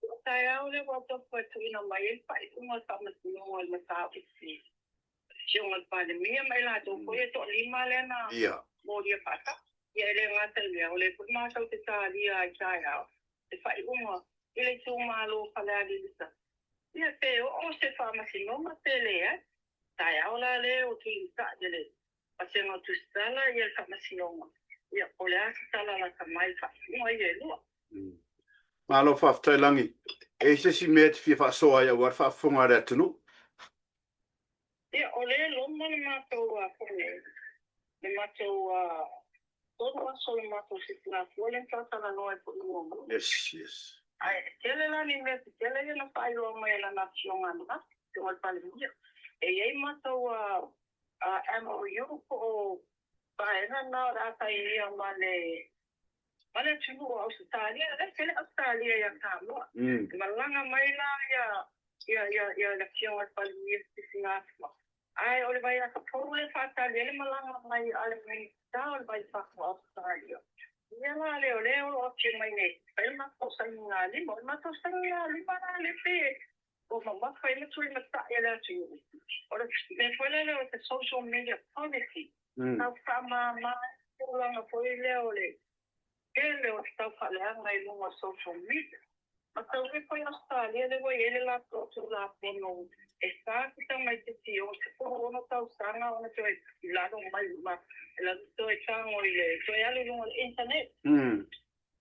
O taeao lea ua tofu e tuuina mai ai le faaiuga o le faamasinoga o le mataupu i le Afioga i le Palemia ma i latou foi e toalima lea na molia faatasi. Ia e le gata i lea, o lea foi matou te talia ai taeao le faaiuga i le itumalo o Falealili Sisifo. Ia pe oo se faamasinoga pe leai. Taeao la lea o tulimatai e le Vasega o Tusitala ia le Faamasinoga, ia po o le a se tala lata mai i faaiuga ia e lua. Malo faafetai Lagi. E i ai se isi mea e te fia faasoa ai aua le faafofoga a le atunuu? Ia, o lea e loma le matou fono, le matou tolu aso o le matou sisigafua lea na talatalanoa ai foi muamua. Yes, yes. Ae tele la ni mea tetele ia na faailoa mai e lana afioga ananafi, afioga i le Palemia. E i ai matou MOU po o vaega na o le a sainia ma le ma le atunuu o Ausetalia, o lea e tele Ausetalia ia Samoa. E malaga mai la ia ia ia ia le Afioga i le Palemia i le sisigafua, ae o le vaiaso fou lea e faatali ai le malaga mai a le Minisita o le Vai i Fafo o Ausetalia. Ia la lea o lea o lo o afio mai nei, fai le matou sainigalima. O le matou sainigalima la lea pe Ua mamafa ai le tulimatai a le atunuu. O le mea foi lele o se social media policy, tau faamama ai le tulaga foi lea o le tele o se taufaaleaga i luga o social media. Mataua foi Ausetalia lea ua i ai le latou Tulafono e sa se tamaitiiti o 16 tausaga ona toe i lalo mai ma toe tago i le toe alu i luga o le internet.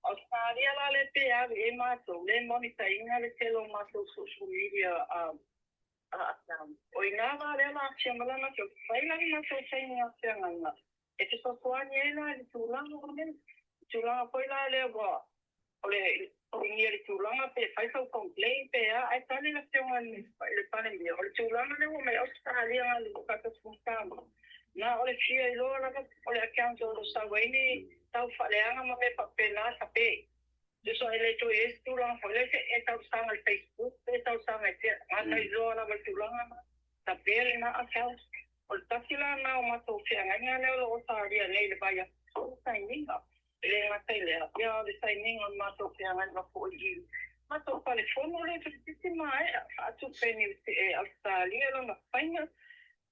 Australia la lea pe alu i ai matou, lea e monitor ina le tele o matou social media account. O i ina la lea la afio mai lana afioga, fai la le matou taimi feagaiga e fesoasoani ai la i le tulaga lea. Le tulaga foi la lea ua o le totogia i le tulaga pe fai sau complaint pe a, ae tali le afioga i le Palemia, o le tulaga lea ua mai Australia galulue faatasi ma Samoa, na o le fia iloa lava o le account o lo o sau ai ni taufaaleaga ma mea faapena tape. Tusa e le toe i ai se tulaga foi lea se e talosaga i le Facebook pe talosaga i fea, gata iloa lava i le tulaga na tape lena account. O le tasi la lena o matou feagaiga lea o lo o talia nei i le vaiaso fou le sainiga. E le gata i lea, ia o le sainiga o le matou feagaiga foi i matou falefono lea toeitiiti maea faatupe e Ausetalia lona faiga.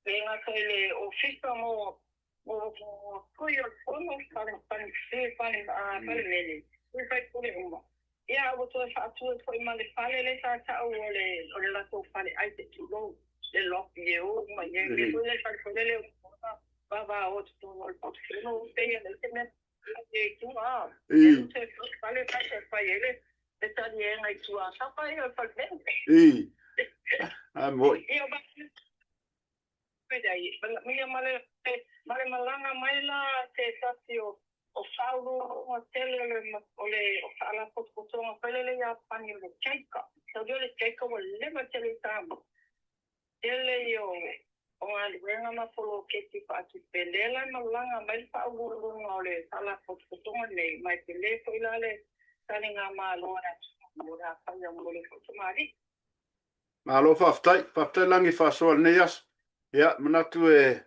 E le gata i le ofisa mo mo sui o le fono, sui palemene, sui faipule uma, ia a ua toe faatu ai foi ma le fale lea sa tau o le o le latou faleai se i tulou, le lobby e o uma i ai. Le foi le fale foi lele o vavao i totonu o le fono pei e leai se mea e i tua. E toe fale la e fai ai le taliega i tua tapa ia o le palemene. Ai moi. Ia, Ia ma le malaga mai la se tasi o faauluuluga tele o le faalapotopotoga foi lele Iapani o le JICA. Sau le JICA ua leva tele i Samoa. Tele ia o galuega ma poloketi faatupe. Lea la e malaga mai le faauluuluga o le faalapotopotoga lenei, ma e tele foi la le taligamalo a le atunuu mo le afaia mo le foi tamalii. Malo faafetai, faafetai Lagi faasoa i lenei aso. Ia, manatu e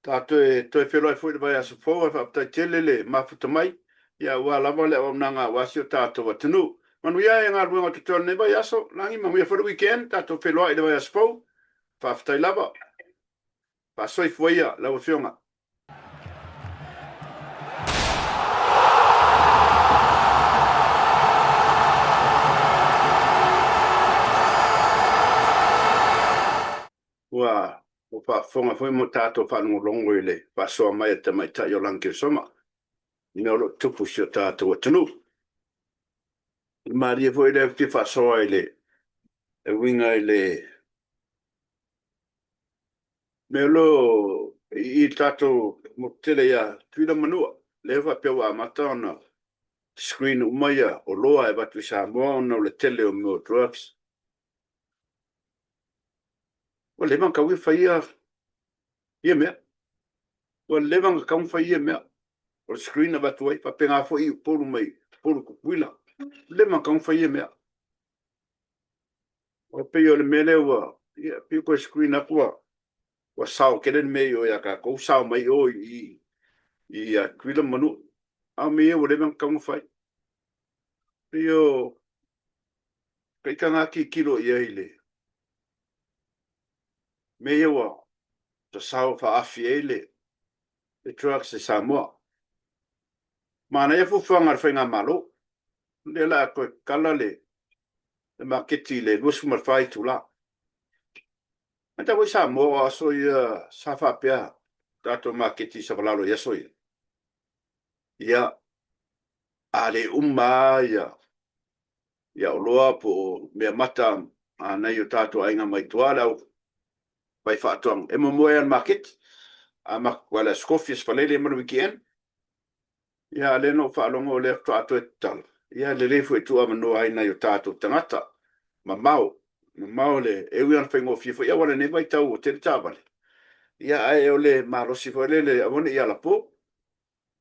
tatou e toe feiloai foi i le vaiaso fou, ae faafetai tele le mafuta mai, ia aua lava le auaunaga aua si o tatou atunuu. Manuia e galuega o totoe o lenei vaiaso, lagi manuia foi le weekend, tatou feiloai i le vaiaso fou. Faafetai lava. Faasoifua ia lau Afioga. Ua faafofoga foi ma tatou faalogologo i le faasoa mai a le tamaitai o Lagi Kesoma i mea o lo o tutupu i si o tatou atunuu. O le malie foi lea ou te fia faasoa i le e uiga i le mea o lo o i le tatou motu tele ia Tutuila ma Manua, lea faapea ua amata ona screen uma ia oloa e avatu i Samoa ona o le tele o mea o drugs. Ua leva ona tatau ona fai ia mea. Ua leva ona tatau ona fai ia mea. O le screen avatu ai, faapena foi i Upolu mai Upolu Tutuila. Ua leva ona tatau ona fai ia mea. E pei o le mea lea ua, ia, pei ua toe screen atu ua, ua sao tele le mea i o ia tatou, sao mai o i i Tutuila ma Manua. A o mea ia ua leva ona tatau ona fai. Pei o ita na tilotilo i ai i le mea ia ua sasao faaafi ai le drugs i Samoa. Manaia fuafuaga a le faigamalo. O lea o le a toe tatala le maketi i le 24 itula. Matau foi Samoa o aso ia sa faapea tatou maketi i Savalalo i aso ia. Ia, a le uma lava ia oloa po o mea mata a nai o tatou aiga mai tua, le au faifaatoaga, e momoe lava i le maketi. A matou o le Aso Tofi, Aso Faraile ma le weekend. Ia, a o lea na ou faalogo o lea faatoa toe tatala, ia e lelei foi e tuuavanoa ai nai o tatou tagata mamao, mamao le, e ui lava ina faigofie foi auala i lenei vaitau ua tele taavale, ia ae o le malosi foi lele aua ne i alapo,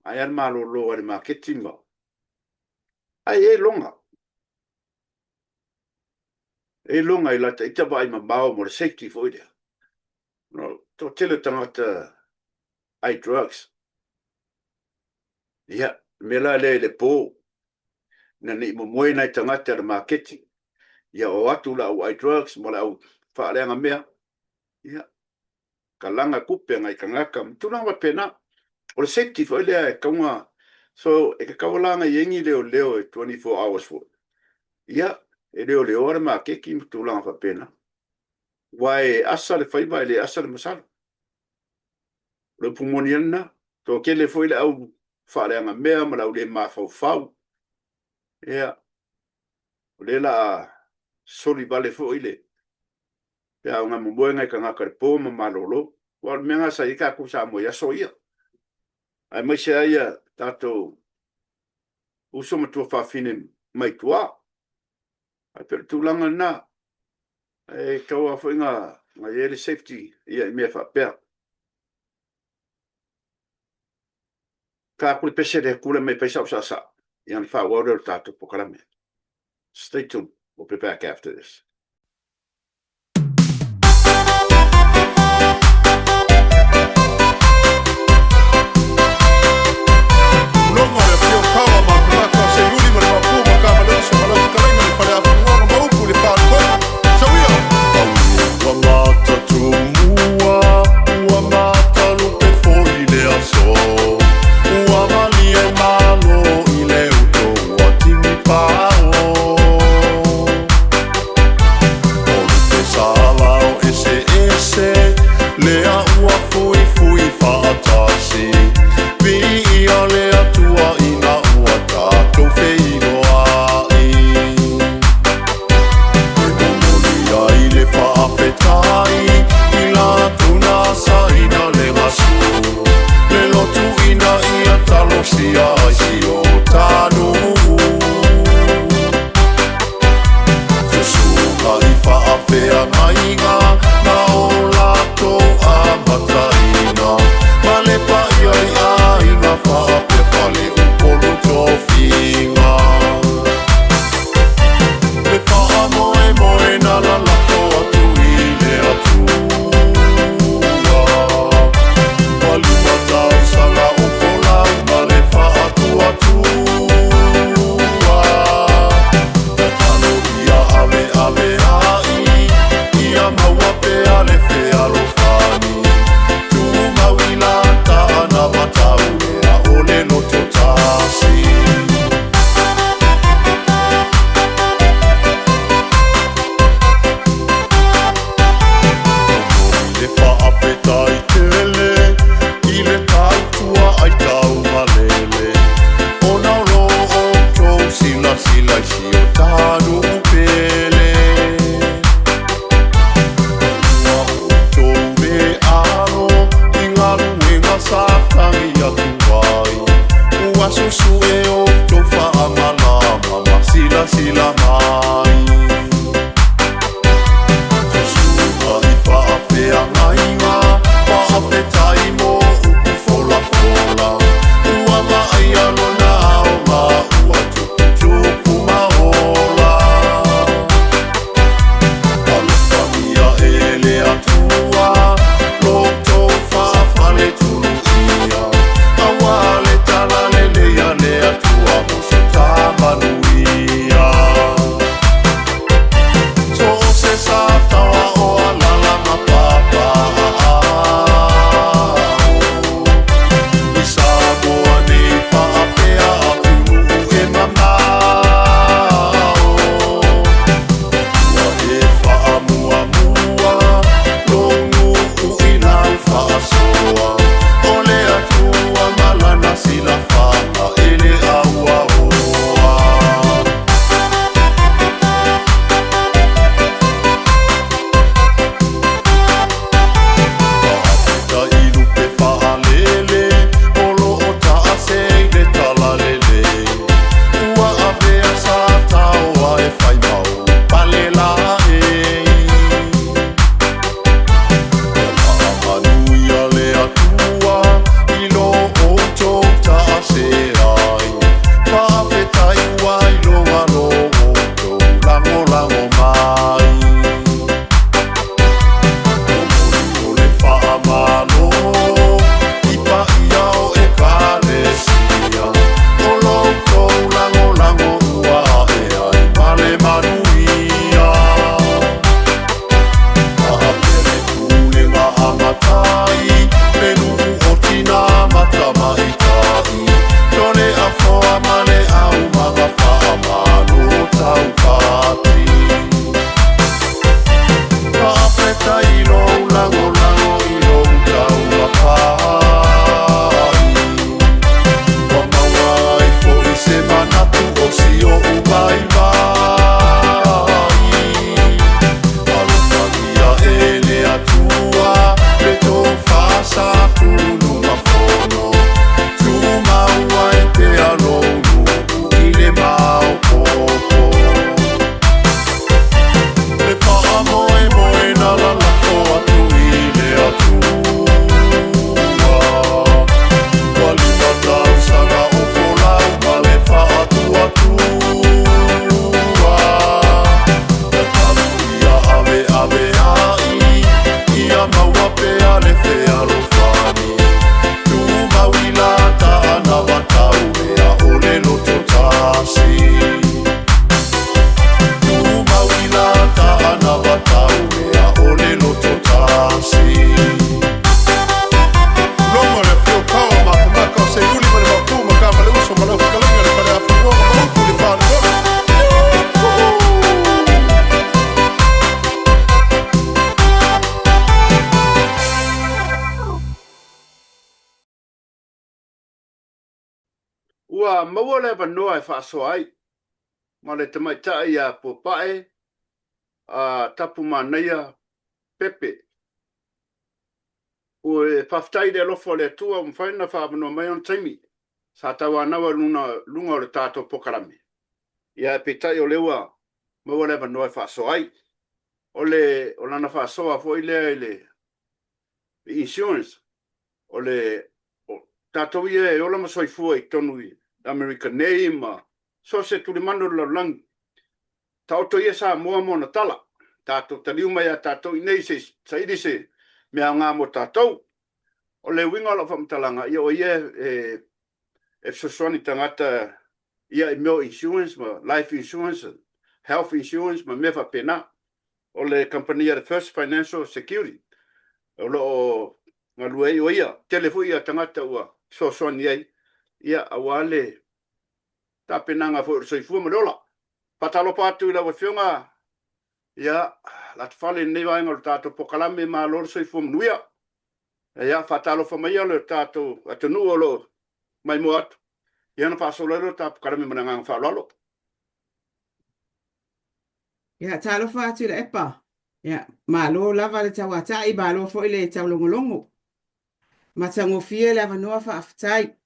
ai lava le malolo ai le maketi ma... Ae i ai loga, e i ai loga i lata ita vaai mamao mo le safety foi lea. O le toatele o tagata ai drugs. Ia, le mea la lea i le po, ina ne i momoe nai tagata i le maketi, ia o atu le au ai drugs ma le au faaleaga mea, ia, kalaga tupe a nai tagata ma tulaga faapena. O le safety foi lea e tatau ona... So, e tatau la ona i ai ni leoleo e 24 hours foi, ia, e leoleoa le maketi ma tulaga faapena. Aua e asa le faiva e le asa le masalo. O le upu moni lava lena. Toatele foi le au faaleaga mea ma le au le mafaufau. Ia, o lea o le a soli vale foi le pe a ona momoe nai tagata i le po ma malolo. Aua o le mea lena sa i ai tatou Samoa i aso ia, aemaise ai tatou uso ma tuafafine mai tua. Ae pei o le tulaga lena, e tatau lava foi ona i ai le safety i mea faapea. Ta atu le pese lea tulai mai e fai sau saasaa, ia ona faaauau lea o le tatou polokalame. Stay tuned, we'll be back after this. Logo le afio Kawa ma Kumaka o Seiuli ma le Maopu ma Kamaleuso ma lau fetalaiga le Faleafanuaga ma upu i le Faletolu. Tauia! Ua mata tumua, ua mata lupe foi le aso. Ua malie malo i le uto ua tini pao. outou faamalama ma silasila mai. Susuga i faafeagaiga, faafetai mo upu folafola. Ua vaaia lona aoga, ua tuputupu ma ola. Alofagia e le Atua lo outou faafaletuluia, aua le talalelei a le Atua mo so ta manuia. So o se sa taoa o alala ma papa aao. I Samoa nei faapea atunuu e mamao. Ua e faamuamua lou nuu i lau faasoa, o le Atua ma lana silafaga e le auaoa. Faafetai lupe faalele o lo o taase i le talalelei. Ua avea sa taoa e fai mau pale laei. Ia faamanuia le Atua i lo outou taase ai. Faafetai ua iloga lo outou lagolago mai. Momoli o le faamalo i paia o Ekalesia, o lo outou lagolago ua ae ai ma le manuia. Faapea le pulega a matai, le nuu o tina ma tamaitai, Toleafoa ma le aumaga faamalo taupati. Faafetai lou lagolago i lou taumafai. Ua maua ai foi se manatu o si ou vaivai. Alofagia e le Atua le tofa sa Tunumafono. Tumau ai pea lou nuu i le maopoopo. Le faamoemoe na lalafo atu i le Atua. Ua lima tausaga o folau ma le faatuatua. Tatalo ia aveaveai, ia maua pea le fealofani. Tumau i la taanava taulea o le loto tasi. Tumau i la taanava taulea o le loto tasi. Logo le afio Paoa Makamaka o Seiuli ma le Maopu ma Kama le Uso ma lau fetalaiga le Faleafanua ma Upu i le Faletolu. Ua maua le avanoa e faasoa ai ma le tamaitai ia Puapae a Tapumanaia Pepe. Ua faafetai i le alofa o le Atua ua mafai ona faaavanoa mai ona taimi sa tauanau ai luga o le tatou polokalame. Ia ae peitai o lea ua maua le avanoa e faasoa ai. O le o lana faasoa foi lea i le insurance, o le o tatou ia e ola ma soifua i totonu i Amerika nei ma so o se tulimanu o le lalolagi. Taoto ia Samoa ma ona tala. Tatou taliu mai ia tatou i inei se i saili se mea aoga mo tatou. O le uiga o lau faamatalaga, ia o ia e fesoasoani i tagata ia i mea o insurance ma life insurance, health insurance ma mea faapena. O le kamupani a le First Financial Security o lo o galue ai o ia. Tele foi ia tagata ua fesoasoani ai ia aua le tapenaga foi o le soifua ma le ola. Faatalofa atu i lau Afioga ia Latafale i lenei vaega o le tatou polokalame, malo le soifua manuia. Ia faatalofa maia le tatou atunuu o lo o maimoa atu, ia ona faasolo ai lea o le tatou polokalame ma le agaga faaaloalo. Ia, talofa atu i Laepa. Ia, malo lava le tauatai, malo foi le taulogologo. Matagofie le avanoa faafetai.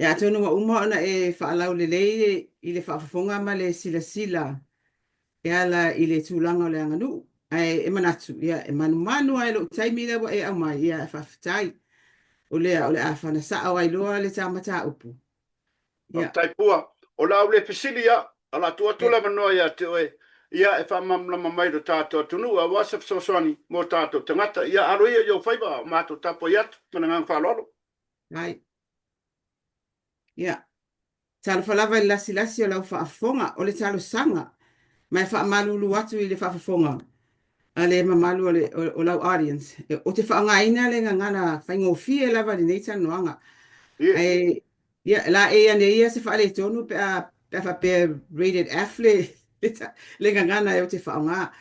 Ia, atonu ua uma ona e faalaulelei i le faafofoga ma le silasila e ala i le tulaga o le aganuu. Ae e manatu, ia, e manumanu lava i lou taimi lea ua e aumai, ia, faafetai. O lea o le a fana sao ai loa le ta mataupu. Ia. Faafetai Pua. O le a ou le fesili ia, o le a tuu atu le avanoa ia te oe, ia, e faamalamalama mai i lo tatou atunuu aua se fesoasoani mo tatou tagata. Ia, alo ia i ou faiva a o matou tapuai atu. Ma le agaga faaaloalo. Ai. Ia. Talofa lava i le lasilasi o lau faafofoga, o le talosaga, ma e faamalulu atu i le faafofoga a le mamalu o, le, o, o lau audience. Ou te faaaogaina le gagana faigofie lava i lenei talanoaga. Yeah. Ae, ia, laei ane ia se faaletonu pe a, pe a faapea rated F le, le, le gagana e ou te faaaoga.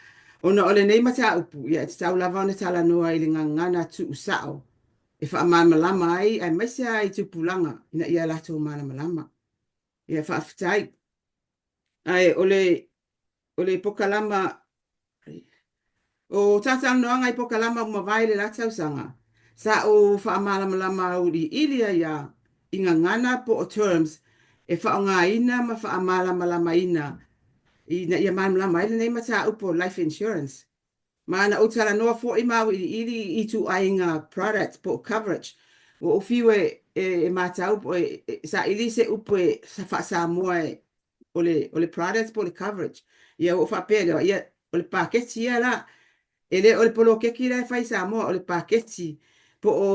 Ona o lenei mataupu, ia, e tatau lava ona talanoa i le gagana tuusao e faamalamalama ai aemaise lava i tupulaga ina ia latou malamalama. Ia faafetai. Ae o le o le pokalama o talanoaga i pokalama ua mavae i le la tausaga, sa ou faamalamalama auiliili ai lava i gagana po o terms e faaaogaina ma faamalamalamaina ina ia malamalama ai lenei mataupu o life insurance. Ma na ou talanoa foi ma auiliili i ituaiga product po o coverage. Ua ou fiu e, e, e matau po e, e saili se upu e faa-Samoa e, o le, o le product po o le coverage. Ia ua ou faapea lea, ia, o le paketi ia la. E le o le poloketi la e fai i Samoa, o le paketi po o,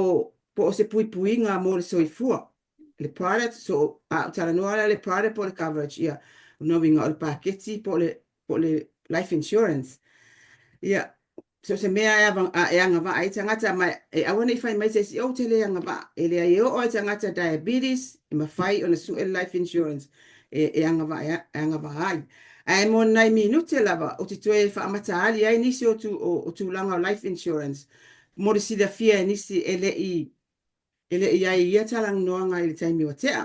po o se puipuiga mo le soifua. Le product, so a ou talanoa la le product po o le coverage, ia, o lona uiga o le paketi po o le, po o le life insurance. Ia, so o se mea e, ava, a, e agavaa ai tagata, ma e aua ne i fai mai se isi, oh, ou te le agavaa. E leai e oo lava i tagata diabetes, e mafai ona sue le life insurance e, e agavaa, e agavaa ai. Ae mo nai minute lava, ou te toe faamataali ai nisi o, tu, o, o tulaga o life insurance mo le silafia e nisi e le i e le i i ai i ia talanoaga i le taimi ua tea.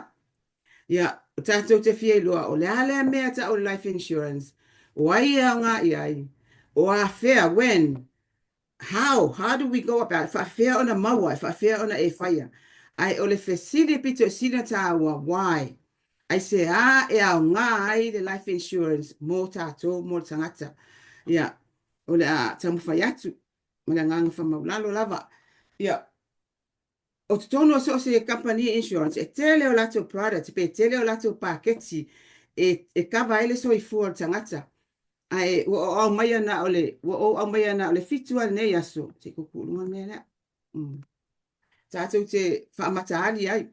Ia, o tatou te fia iloa, o le a lea mea tau o le life insurance, o ai e aoga i ai, o afea, when, how, how do we go about it, faafefea ona maua, e faafefea ona e faia. Ae o le fesili pito i sili ona taua, why? Aisea e aoga ai le life insurance mo tatou, mo le tagata? Ia, o le a taumafai atu ma le agaga faamaulalo lava. Ia, O totonu o so o se kamupani insurance, e tele o latou products pe tele o latou paketi e, e kava ai le soifua o le tagata. Ae ua ou aumaia na o le, ua ou aumaia na o le fitu lava lenei aso, se i kuku i luga le mea lea. Mm. Tatou te faamataali ai.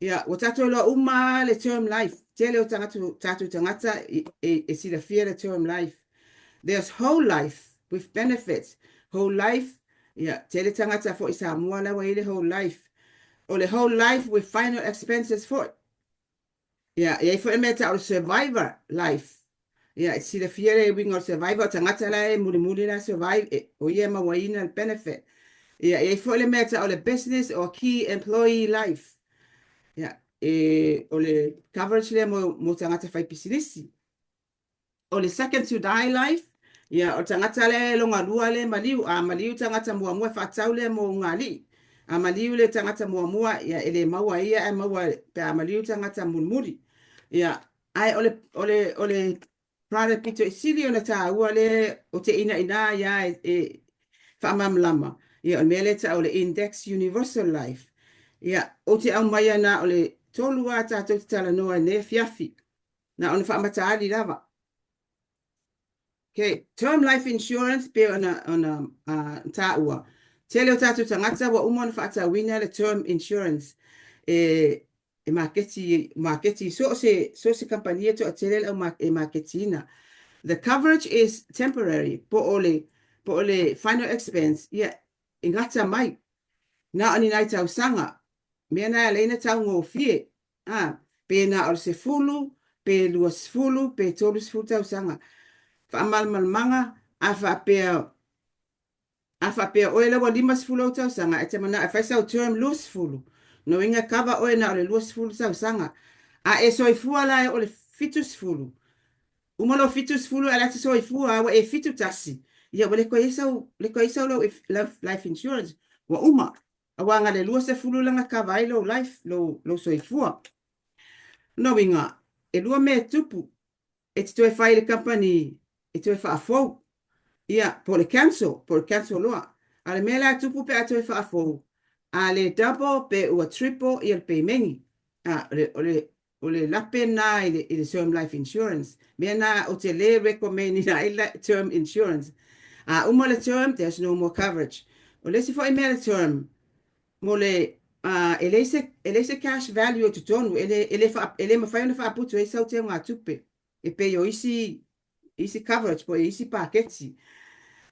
Ia, ua tatou iloa uma lava le term life. Tele o tagata, tatou tagata e, e, e silafia le term life. There's whole life with benefits. Whole life, ia, tele tagata foi Samoa la ua i ai le whole life. O le whole life with final expenses foi. Ia, e i ai foi le mea e tau o le survivor life. Ia, e silafia le uiga o le survivor, o tagata la e mulimuli la survive, e, o ia e mauaina le benefit. Ia, e i ai foi le mea e tau o le business or key employee life. Ia, e, o le coverage lea mo, mo tagata faipisinisi. O le second to die life, ia, o le tagata lea e logalua lea e maliu. A maliu tagata muamua, e faatatau lea mo ugaalii. A maliu le tagata muamua, ia, e le maua e ia, ae maua pe a maliu le tagata mulimuli. Ia, ae o le, o le, o le product pito i sili ona taua lea ou te inaina ai lava e, e faamalamalama, ia, o le mea lea e tau o le Index Universal Life. Ia, ou te aumaia na o le tolu lava tatou te talanoa i lenei afiafi. Na ona faamataali lava. Okay. Term life insurance pei ona, ona uh, taua. Tele o tatou tagata ua uma ona faatauina le term insurance e, e maketi, maketi so o se, so o se kamupani e toatele le au e maketiina. The coverage is temporary, po o le, po o le final expense, ia, e gata mai. Na o ni nai tausaga, mea na e ala ai ona taugofie, ā, pēnā o le sefulu, pe 20, pe 30 tausaga. Faamalamalamaga, a faapea, a faapea oe la ua 50 ou tausaga, e te manao e fai sau term 20, lona uiga e kava oe na o le 20 tausaga. A e soifua la e oo i le 70, uma lou 70 ae la e te soifua lava ua e 71, ia ua le toe i ai sau, le toe i ai sau life insurance, ua uma. Aua na o le 20 la na kava ai lou life, lou, lou soifua. Lona uiga, e lua mea e tupu, e te toe fai i le kamupani e toe faafou, ia, po o le cancel, po o le cancel loa. A o le mea la e tupu pe a toe faafou, a le double pe ua triple ia le pemeni. A, o le, o le, o le lape lena i le, i le term life insurance. Mea na ou te le recommend ina ai le term insurance. A uma le term, there's no more coverage. O le isi foi mea le term, mo le, uh, e leai se, e leai se cash value i totonu, e le, e le, faa, e le mafai ona faaputu ai sau teugatupe, e pei o isi, isi coverage po o isi paketi.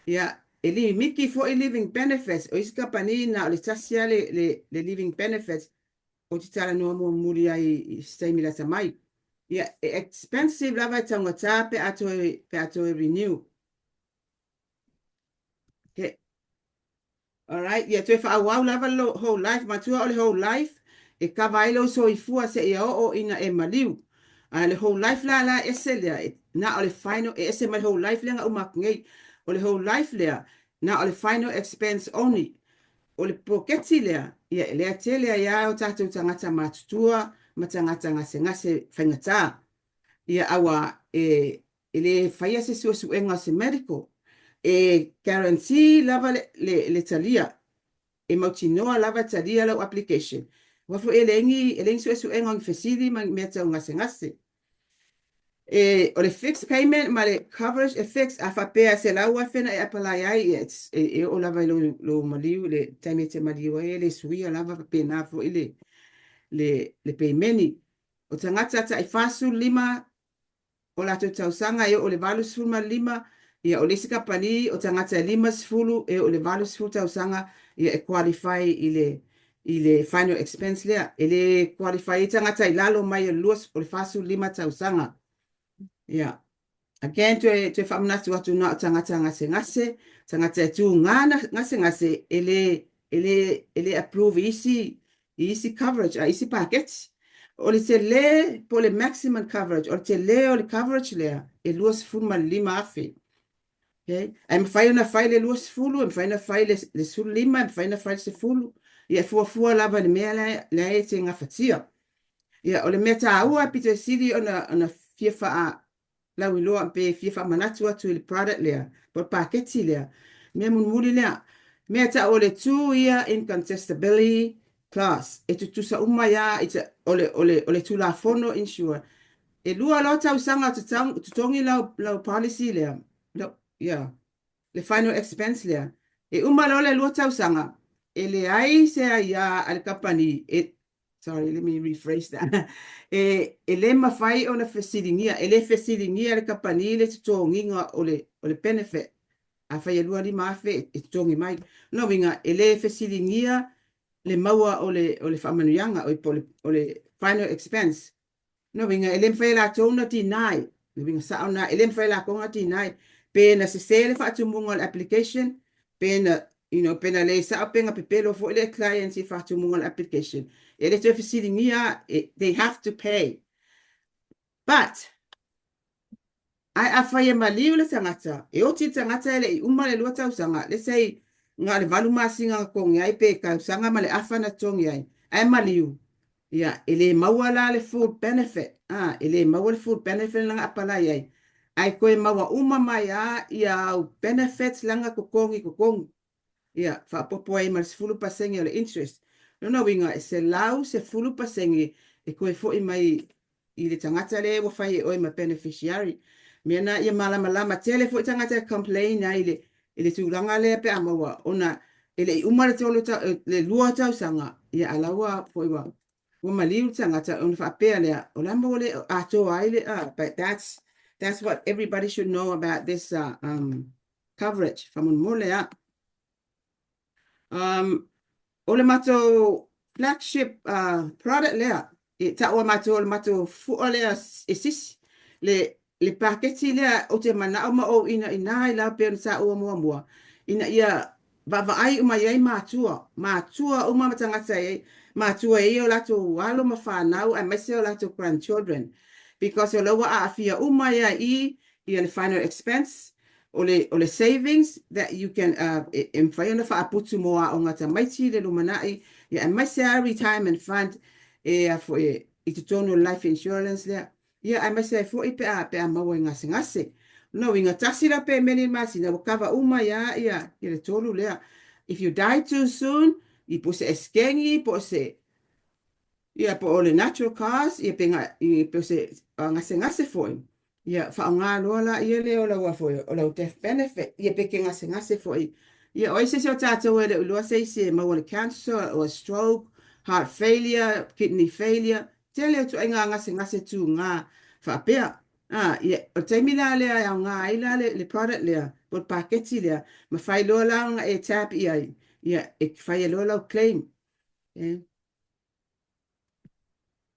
Ia, e limiti foi living benefits, o isi kamupani na o le tasi lava le, le, le living benefits, ou te talanoa muamuli ai i se taimi lata mai. Ia, e expensive lava e taugata pe a toe, pe a toe renew. Okay. Alright, ia toe faaauau lava le whole life. Matua o le whole life, e kava ai lou soifua seia oo ina e maliu. A le whole life la la ese lea, e, na o le final, e ese mai le whole life lea na uma atu nei. O le whole life lea, na o le final expense only. O le poketi lea, ia e lea tele ai lava o tatou tagata matutua ma tagata gasegase faigata. Ia aua e, e le faia se suesuega o se medical. E guarantee lava le, le, le talia. E mautinoa lava e talia lau application. Aua foi e leai ni, e leai ni suesuega o ni fesili ma ni mea tau gasegase. E, o le fixed payment ma le coverage e fixed, a faapea e $100,000 na e apply ai, ia, e, e oo lava i lou, lou maliu, le taimi e te maliu ai, e le suia lava faapena foi le, le, le peimeni. O tagata tai 45 o latou tausaga e oo i le 85, ia o le isi kamupani o tagata e 50 e oo i le 80 tausaga, ia e qualify i le i le final expense lea. E le qualify ai tagata i lalo mai o le 45 tausaga. Ia. Again, toe, toe faamanatu atu na o tagata gasegase, tagata e tūgā gasegase, e le, e le, e le approve i isi, i isi coverage, a isi paketi. O le tele, po o le maximum coverage, o le tele o le coverage lea, e $25,000. Okay? Ae mafai ona fai le 20, e mafai ona fai le, le 15, e mafai ona fai le 10. Ia, e fuafua lava i le mea lea, lea e te gafatia. Ia, o le mea taua e pito sili ona, ona fia faa lauiloa pe fia faamanatu atu i le product lea, po o le paketi lea, mea mulimuli lea, mea tau o le 2 year incontestability clause, e tutusa uma ai lava, o le, o le, o le Tulafono insure. E lua loa tausaga o totogi lau, lau policy lea, lau, yeah, le final expense lea. E uma loa le 2 tausaga, e leai se aiā a le kamupani e, sorry, let me rephrase that. E, e le mafai ona fesiligia, e le fesiligia le kamupani le totogiga o le, o le benefit. Afai e 25,000 e totogi mai. Lona uiga, e le fesiligia le maua o le, o le faamanuiaga, o le, o le final expense. Lona uiga, e le mafai e latou ona deny. Le uiga sao lena, e le mafai e latou ona deny. Pe na sese le faatumuga o le application, pe na, you know, pe na le sao pe na pepelo foi le client i faatumuga o le application. E le toe fesiligia, they have to pay. But, ae afai e maliu le tagata, e oti le tagata e le i uma le 2 tausaga, let's say na o le 8 masina na totogi ai pe tausaga ma le afa na totogi ai, ae maliu, ia, e le maua la le full benefit, a, e le maua le full benefit lana apalai ai, ae toe maua uma mai lava ia au benefits lana totogi totonu. Ia, faaopoopo ai ma le 10% o le interest. Lona uiga, e 110% e toe foi mai i le tagata lea ua fai e oe ma beneficiary. Mea na ia malamalama tele foi tagata e complain ai i le, i le tulaga lea pe a maua ona e le i uma le tolu le 2 tausaga, ia a la ua foi ua ua maliu le tagata ona faapea lea, o le a mo le atoa ai le, but that's what everybody should know about this coverage, faamolemole a. O le matou flagship product lea, e taua matou o le matou fua lea e sisi, le, le paketi lea ou te manao ma ou inaina ai la pei ona taua muamua, ina ia vaavaai uma i ai matua, matua uma ma tagata e matua e ia o latou alo ma fanau aemaise o latou grandchildren. Because o la ua aafia uma ai i ia le final expense. O le, o le savings that you can, uh, e, e mafai ona faaputu mo aoga tamaiti i le lumanai, ia aemaise lava retirement fund e, a foi, i totonu o le life insurance lea. Ia aemaise ai foi pe a, pe a maua i gasegase. O lona uiga, tasi lau pemeni i le masina ua kava uma ai lava ia, ia le tolu lea. If you die too soon, i po o se esekegi, po o se, ia po o le natural cause, ia pe, pe o se gasegase foi, ia faaaoga loa laia lea o lau foi, o lau death benefit, ia pe ke gasegase foi. Ia o ai se isi o tatou e le o iloa se isi e maua i le cancer or stroke, heart failure, kidney failure, tele o ituaiga gasegase tuga faapea. A, ia, o le taimi la lea e aoga ai la le, le product lea, po o le paketi lea, mafai loa la ona e tap i ai, ia, e fai ai loa lau claim. Okay.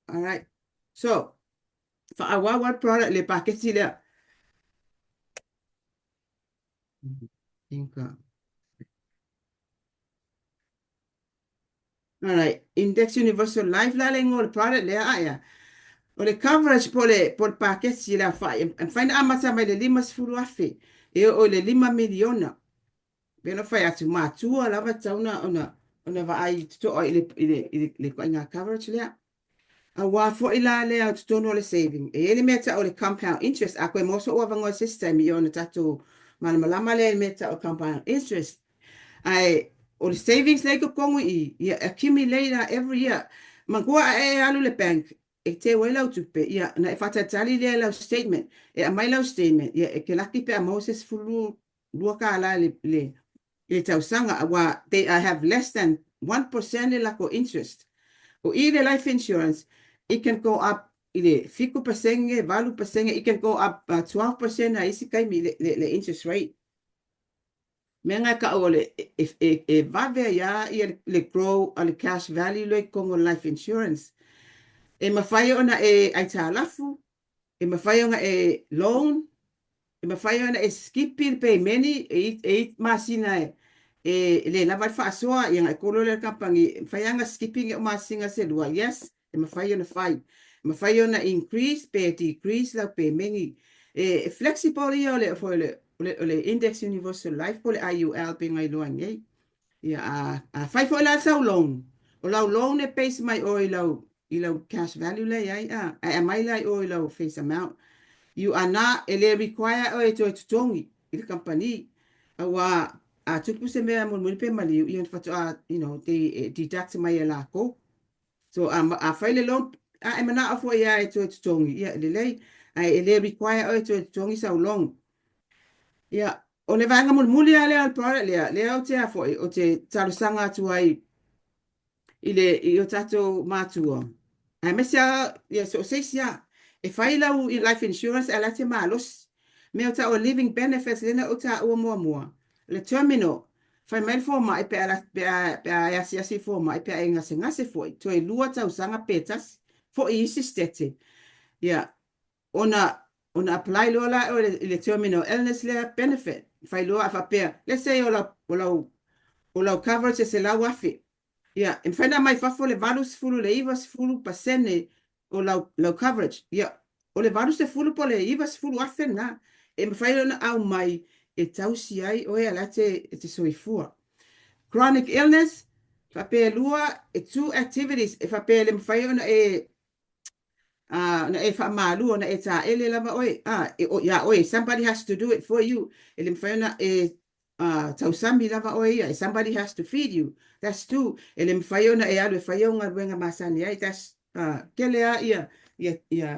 Alright. So, faaauau le product le paketi lea. Think, Alright, Index Universal Life la le igoa o le product lea ae a. O le coverage po o le, po o le paketi le aofai, e mafai ona amata mai le 50,000 e oo i le 5 miliona. Pei ona fai atu, matua lava tatau ona, ona, ona vaai totoa i le, i le, i le, le ituaiga coverage lea. Aua foi la lea o totonu o le saving, e i ai le mea e tau o le compound interest, a toe maua sou avanoa i se isi taimi, ia ona tatou malamalama lea i le mea e tau o le compound interest. Ae o le savings lea i totonu i i, ia accumulate la every year. Manatua a e alu i le bank e teu ai lau tupe, ia ona e faatalitali lea i lau statement. E aumai lau statement, ia e te laki pe a maua se $12 i le, i le tausaga, aua they have less than 1% le latou interest. O i le life insurance, it can go up i le 7%, 8%, it can go up 12% a isi taimi le, le, le interest rate. Mea nga e kau o le, e, e, e vave ai a ia le, le grow a le cash value lea i totonu o le life insurance. E mafai ona e aitalafu, e mafai ona e loan, E mafai ona e skipi le pemeni e i ai masina e le lava ai le faasoa, ia ona e call loa lea i le kamupani, e mafai lava ona skipi ni au masina se lua, yes, e mafai ona fai. E mafai ona increase pe decrease lau pemeni. E flexible ia o le, foi o le Index Universal Life po o le IUL pei ona iloa nei. Ia, a, a fai foi la sau loan, o lau loan e base mai oe i lau, i lau cash value lea i ai, a, ae aumai la i o i lau face amount. You are not, e le require oe e toe totogi i le kamupani, aua a tupu se mea mulimuli pe maliu, ia ona faatoa, you know, they e deduct mai e lakou. So, a, a fai le loan, a e manao foi lava e toe totogi, ia, e lelei, ae e le require oe e toe totogi sau loan. Ia, o le vaega mulimuli lava lea o le product lea, lea ou te a foi, ou te talosaga atu ai i le i o tatou matua, aemaise lava ia so o se isi lava, e fai lau life insurance ae la te malosi. Mea o taua living benefits lea na ou taua muamua, le terminal, fai mai le fomai pe a, pe a, pe a e asiasi i le fomai pe a e gasegase foi, toe lua tausaga pe tasi, foi i isi sitete. Ia, Ona, ona apply loa la oe i le terminal illness lea benefit, fai loa a faapea, let's say o lau, o lau, o lau coverage e 100,000, ia, e mafai ona aumai fafo le 80 i le 90 pasene o lau, lau coverage, ia, o le 80 po o le 90,000 lena, e mafai ona aumai e tausi ai oe a la e te soifua. Chronic illness, faapea e lua, e two activities, e faapea e le mafai ona e Ā, na e faamalu, ona e tāele lava oe, ā, e, o, iā oe, somebody has to do it for you, e le mafai ona e tausami lava oe ia, somebody has to feed you, that's two, e le mafai ona e alu e fai au galuega masani ai, that's, ā, tele lava ia, ia, ia,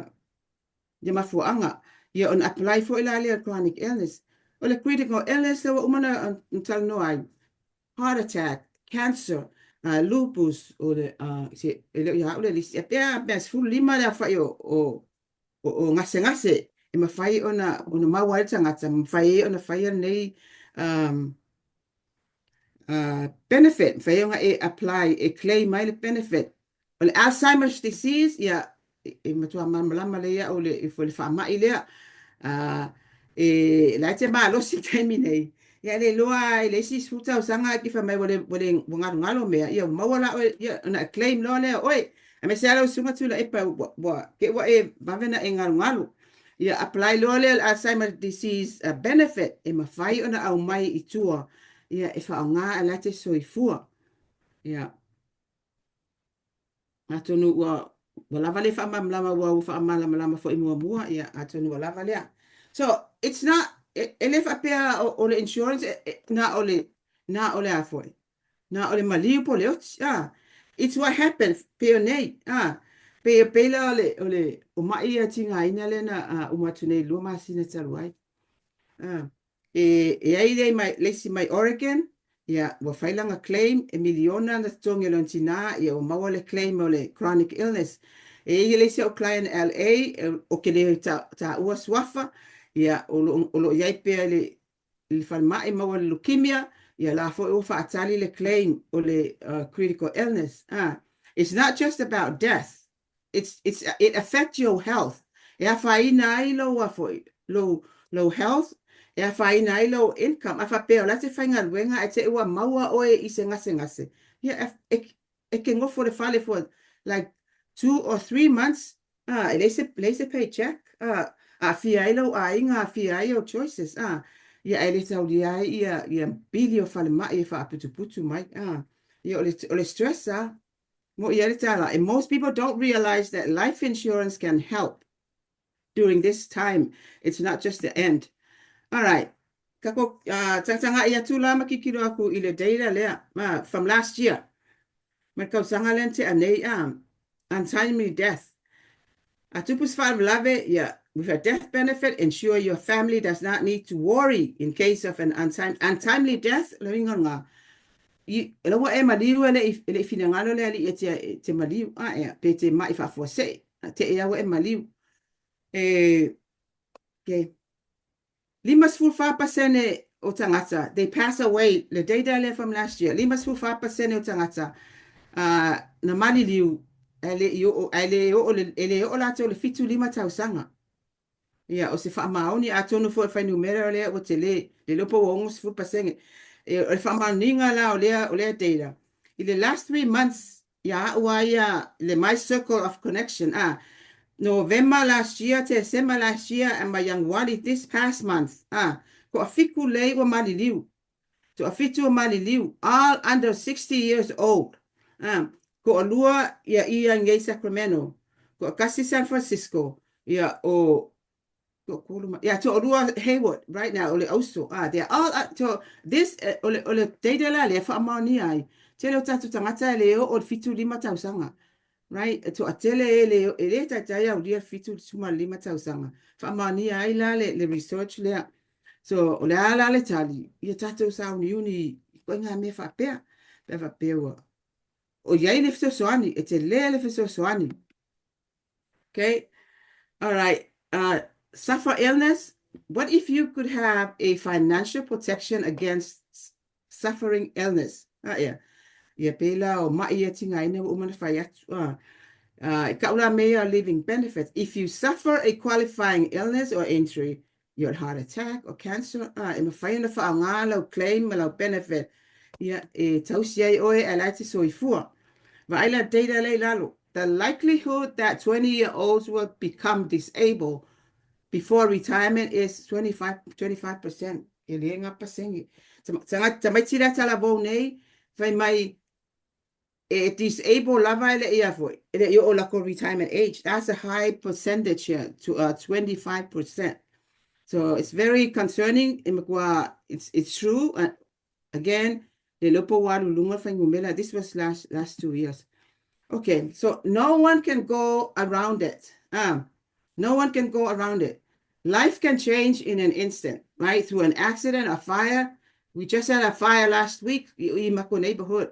ia mafuaaga, ia ona apply foi la lea o le chronic illness. O le critical illness lea ua uma ona talanoa ai, heart attack, cancer, lupus, o le, se, e le o ia au le lisi, e pea mea 15 le aofai o, o, o, o gasegase e mafai ona, ona maua ai le tagata, mafai ai ona faia lenei um, benefit, mafai ai ona e apply, e claim ai le benefit. O le Alzheimer's disease, ia, e matua malamalama lelei au i le faamai lea. E la e te malosi i le taimi nei. Ia, e le iloa i le isi 10 tausaga e te fai mai ua le, ua le, ua galogalo mea, ia, ua maua la oe, ia, ona e claim loa lea o oe. Aemaise lava lau Susuga Tuilaepa, ua, ua, te i ua e vave ona e galogalo. Ia apply loa lea o le Alzheimer disease benefit e mafai ona aumai i tua ia e faaaoga ae la e te soifua. Ia. Atonu ua ua lava lea faamalamalama aua ua faamalamalama foi muamua, ia atonu ua lava lea. So, it's not, e, e le faapea o, o le insurance e, e, na o le, na o le a foi, na o le maliu po o le oti, ah. It's what happens, pei o nei, ah. Pei o pei la o le, o le, o ma'i ia tigaina lea na uh, uma atu nei lua masina talu ai. Ah. E, e ai le, mai, le isi mai Oregon, ia, ua fai lana claim, e miliona ana totogi o lona tinā, ia ua maua le claim o le chronic illness. E i ai le isi au client LA, ou te le taua suafa, ia, o lo, o lo o i ai pea i le, i le falemai maua le leukemia, ia la foi ua faatali le claim o le uh, critical illness. Ah, it's not just about death. It's, it's, it affect your health. E afaina ai lou a foi, lou, lou health, e afaina ai lou income. A faapea o la e te faigaluega ae te i ua maua oe i se gasegase, ia, e, e ke nofo i le fale for like 2 or 3 months, ah, e leai se, leai se paycheck, ah, aafia ai lou aiga, aafia ai ou choices, ah, ia ae le taulia ai ia, ia pili o falemai e faaputuputu mai, ah, ia o le, o le stress, ah, Mo'i ai le tala, and most people don't realize that life insurance can help during this time. It's not just the end. All right. Kako, uh, tagatagai atu la ma kikilo aku i le data lea, uh, from last year. Ma le tausaga lea na tea nei, uh, untimely death. A tupu se faalavelave, ia, with a death benefit, ensure your family does not need to worry in case of an untime, untimely death, le uiga o lena, i, la ua e maliu e le i, e le i finagalo le Alii e te, e te maliu, a ea, pe te ma'i faafuasei, a te e ua e maliu. E, okay. 54% o tagata, they pass away, le data lea from last year, 54% o tagata uh, na maliliu ae le i oo, ae le oo, e le oo latou i le 75 tausaga. Ia, o se faamaoni, atonu foi o le fuainumera lea ua tele, le iloa po ua 60%. E, o le faamaoniga la o lea, o lea data, i le last 3 months, ia a'u a ia le my circle of connection, a, Novema last year, Tesema last year, and ma Ianuari this past month, a, toafitu lei ua maliliu, toafitu ua maliliu, all under 60 years old, a, toalua ia ia i nei Sacramento, toatasi San Francisco, ia o toatolu ma, ia toalua Hayward right now o le auso, ah, they are all uh, to, this uh, o le, o le data la lea faamaonia ai, tele o tatou tagata e le oo i le 75 tausaga, right, e toatele e le, e le taitai aulia le 75 tausaga, faamaonia ai la le, le research lea. So, o le a la le tali, ia tatou sauniuni i ituaiga mea faapea, pe a faapea ua, o i ai le fesoasoani, e tele le fesoasoani. Okay, all right. Suffer illness. What if you could have a financial protection against suffering illness? Ah, yeah. Ia pēlā o ma'i ia tigaina ua uma ona fai atu. Ah. I ka'u la mea ia living benefits. If you suffer a qualifying illness or injury, your heart attack or cancer, ah, e mafai ona faaaoga lau claim ma lau benefit, ia, e tausi ai oe ae la e te soifua. Vaai la data lea i lalo. The likelihood that 20-year-olds will become disabled before retirement is 25, 25%. E le ngā pasenge. Tamaiti la talavou nei, fai mai, e disable lava e le ia foi, e le i oo lakou retirement age. That's a high percentage here, to 25%. So it's very concerning. E matua, it's true. Again, le iloa po ua alu i luga le fuainumera. This was last 2 years. Okay, so no one can go around it. No one can go around it. Life can change in an instant, right? Through an accident, a fire. We just had a fire last week i makou neighborhood,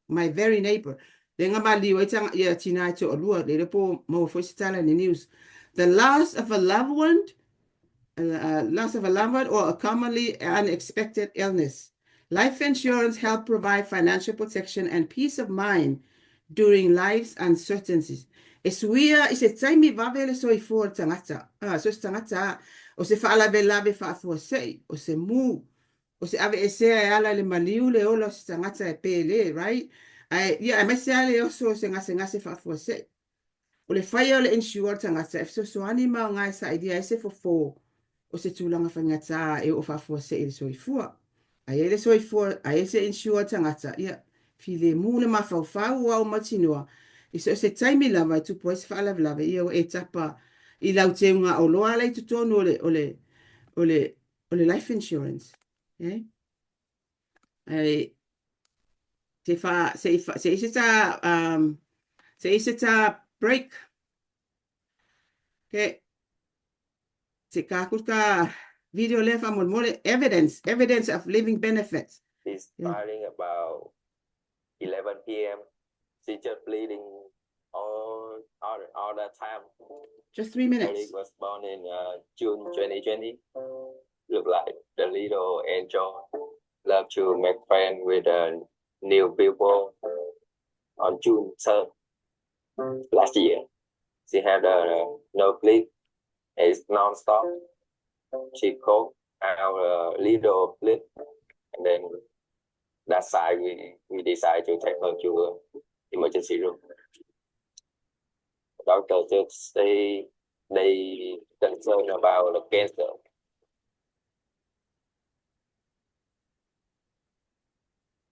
my very neighbor. Le nga maliu ai tanga ia tina e toalua, le iloa po maua foi se tala i le news. The loss of a loved one, loss of a loved one or a commonly unexpected illness. Life insurance help provide financial protection and peace of mind during life's uncertainties. E suia i se taimi vave le soifua o le tagata. Ah, so se tagata a, o se faalavelave faafuasei, o se mū, o se aveesea e ala i le maliu le ola o se tagata e pele, right? Ae, ia, aemaise lava le oso o se gasegase faafuasei. O le faia o le insure a le tagata e fesoasoani ma aoga e sailia ai se fofo o se tulaga faigata e oo faafuasei i le soifua. A i ai le soifua, a i ai se insure a le tagata, ia, filemu le mafaufau o au mautinoa i so o se taimi lava e tupu ai se faalavelave, ia ua e tapa i lau teuga oloa la i totonu o le, o le, o le, o le life insurance. Okay? Ae, se fa, se, se i se ta, se i se ta break. Okay. Se ka ku ka video lea faamolemole evidence, evidence of living benefits. She's filing about 11 p.m. She just bleeding all all all that time. Just 3 minutes. Eric was born in June 2020. Look like the little angel. Love to make friends with new people. On June 3rd last year, she had a no bleed. It's non-stop. She called our little bleed, and then that side we decided to take her to emergency room. Doctor just say they concerned about the cancer.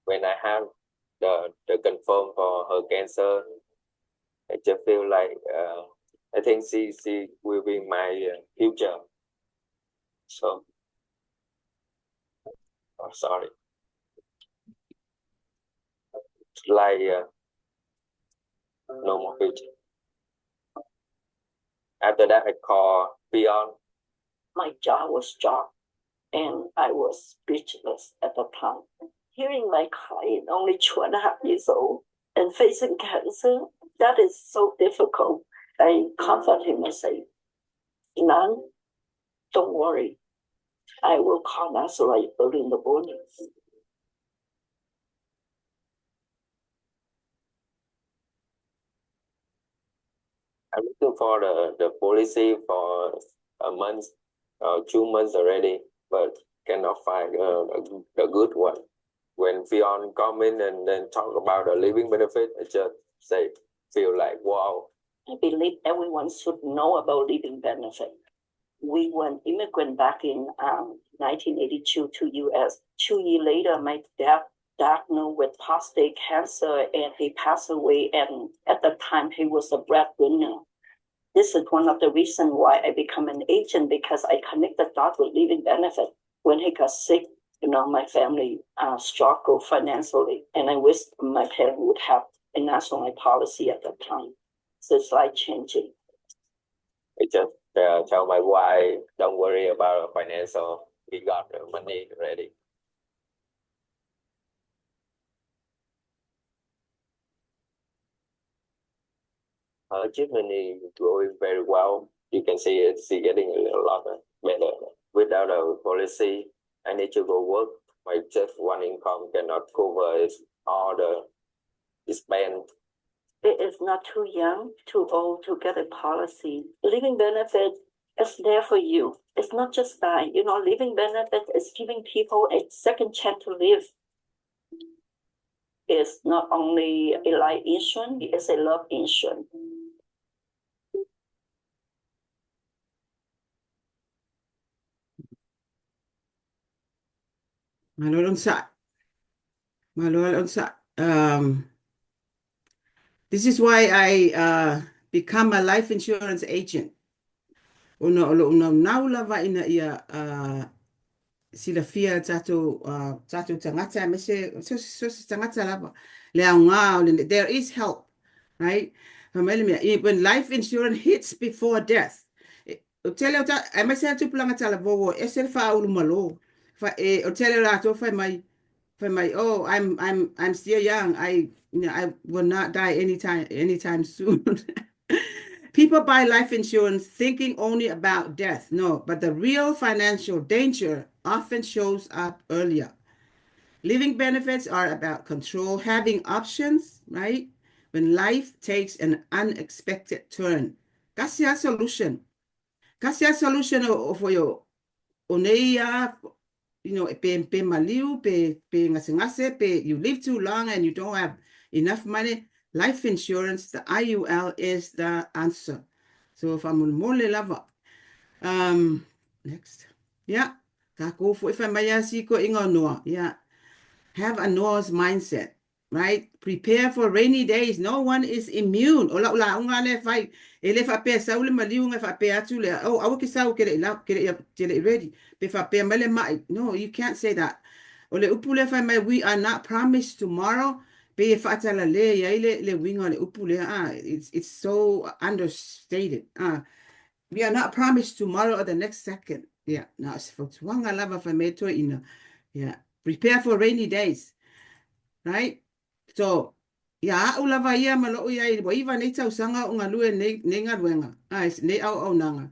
When I have the confirm for her cancer, I just feel like I think she will be my future. So, oh, sorry. It's like no more future. After that, I call Beyond. My jaw was dropped and I was speechless at the time. Hearing my client, only 2.5 years old, and facing cancer, that is so difficult. I comfort him and say, Nan, don't worry. I will call National early in the morning. I'm looking for the policy for a month, 2 months already, but cannot find the good one. When Fion come in and then talk about the living benefit, I just say, feel like, wow. I believe everyone should know about living benefit. We were immigrant back in 1982 to U.S. 2 years later, my dad diagnosed with prostate cancer and he passed away. And at the time, he was a breadwinner. This is one of the reasons why I become an agent, because I connect the dot with living benefit. When he got sick, my family struggled financially, and I wish my parents would have a national life policy at that time. So it's life changing. I just tell my wife, don't worry about financial. We got the money ready. Her treatment is going very well. You can see it's getting a lot better. Without a policy, I need to go work. My just one income cannot cover all the expense. It is not too young, too old to get a policy. Living benefit is there for you. It's not just that, living benefit is giving people a second chance to live. It's not only a life insurance, it's a love insurance. Malo le onosai. Malo le onosai. This is why I become a life insurance agent. Ona o lou naunau lava ina ia silafia e tatou, tatou tagata aemaise so se tagata lava le aoga o le, there is help, right? Fai mai le mea, when life insurance hits before death, o le tele o ta, aemaise lava tupulaga talavou e ese le faaulumalo. Fa, e, o le tele o latou fai mai, fai mai, oh, I'm still young, I, you know, I will not die anytime soon. People buy life insurance thinking only about death. No, but the real financial danger often shows up earlier. Living benefits are about control, having options, right? When life takes an unexpected turn. Kasi a solution. Kasi a solution o foi o nei a, you know, pe maliu, pe gasegase, pe you live too long and you don't have enough money. Life insurance, the IUL is the answer. So faamolemole lava. Um, next. Yeah, takou foi fai mai a si toeaiina o Noa. Yeah. Have a Noah's mindset. Right? Prepare for rainy days. No one is immune. O lau lauga lea e fai, e le faapea e sau le maliu ona e faapea atu lea, oh, aua ke sau, ke le i lau, ke le i, ke le i ready. Pe faapea mai le ma'i. No, you can't say that. O le upu lea fai mai, we are not promised tomorrow, pei e faatalale ai le, le uiga o le upu lea. Ah, it's, it's so understated. Ah, we are not promised tomorrow or the next second. Yeah, na o se fautuaga lava fai mai toeaina. Yeah, prepare for rainy days. Right? So, ia a'u lava ia ma lo'u iai, ua iva nei tausaga o galue nei, nei galuega, a, nei auaunaga.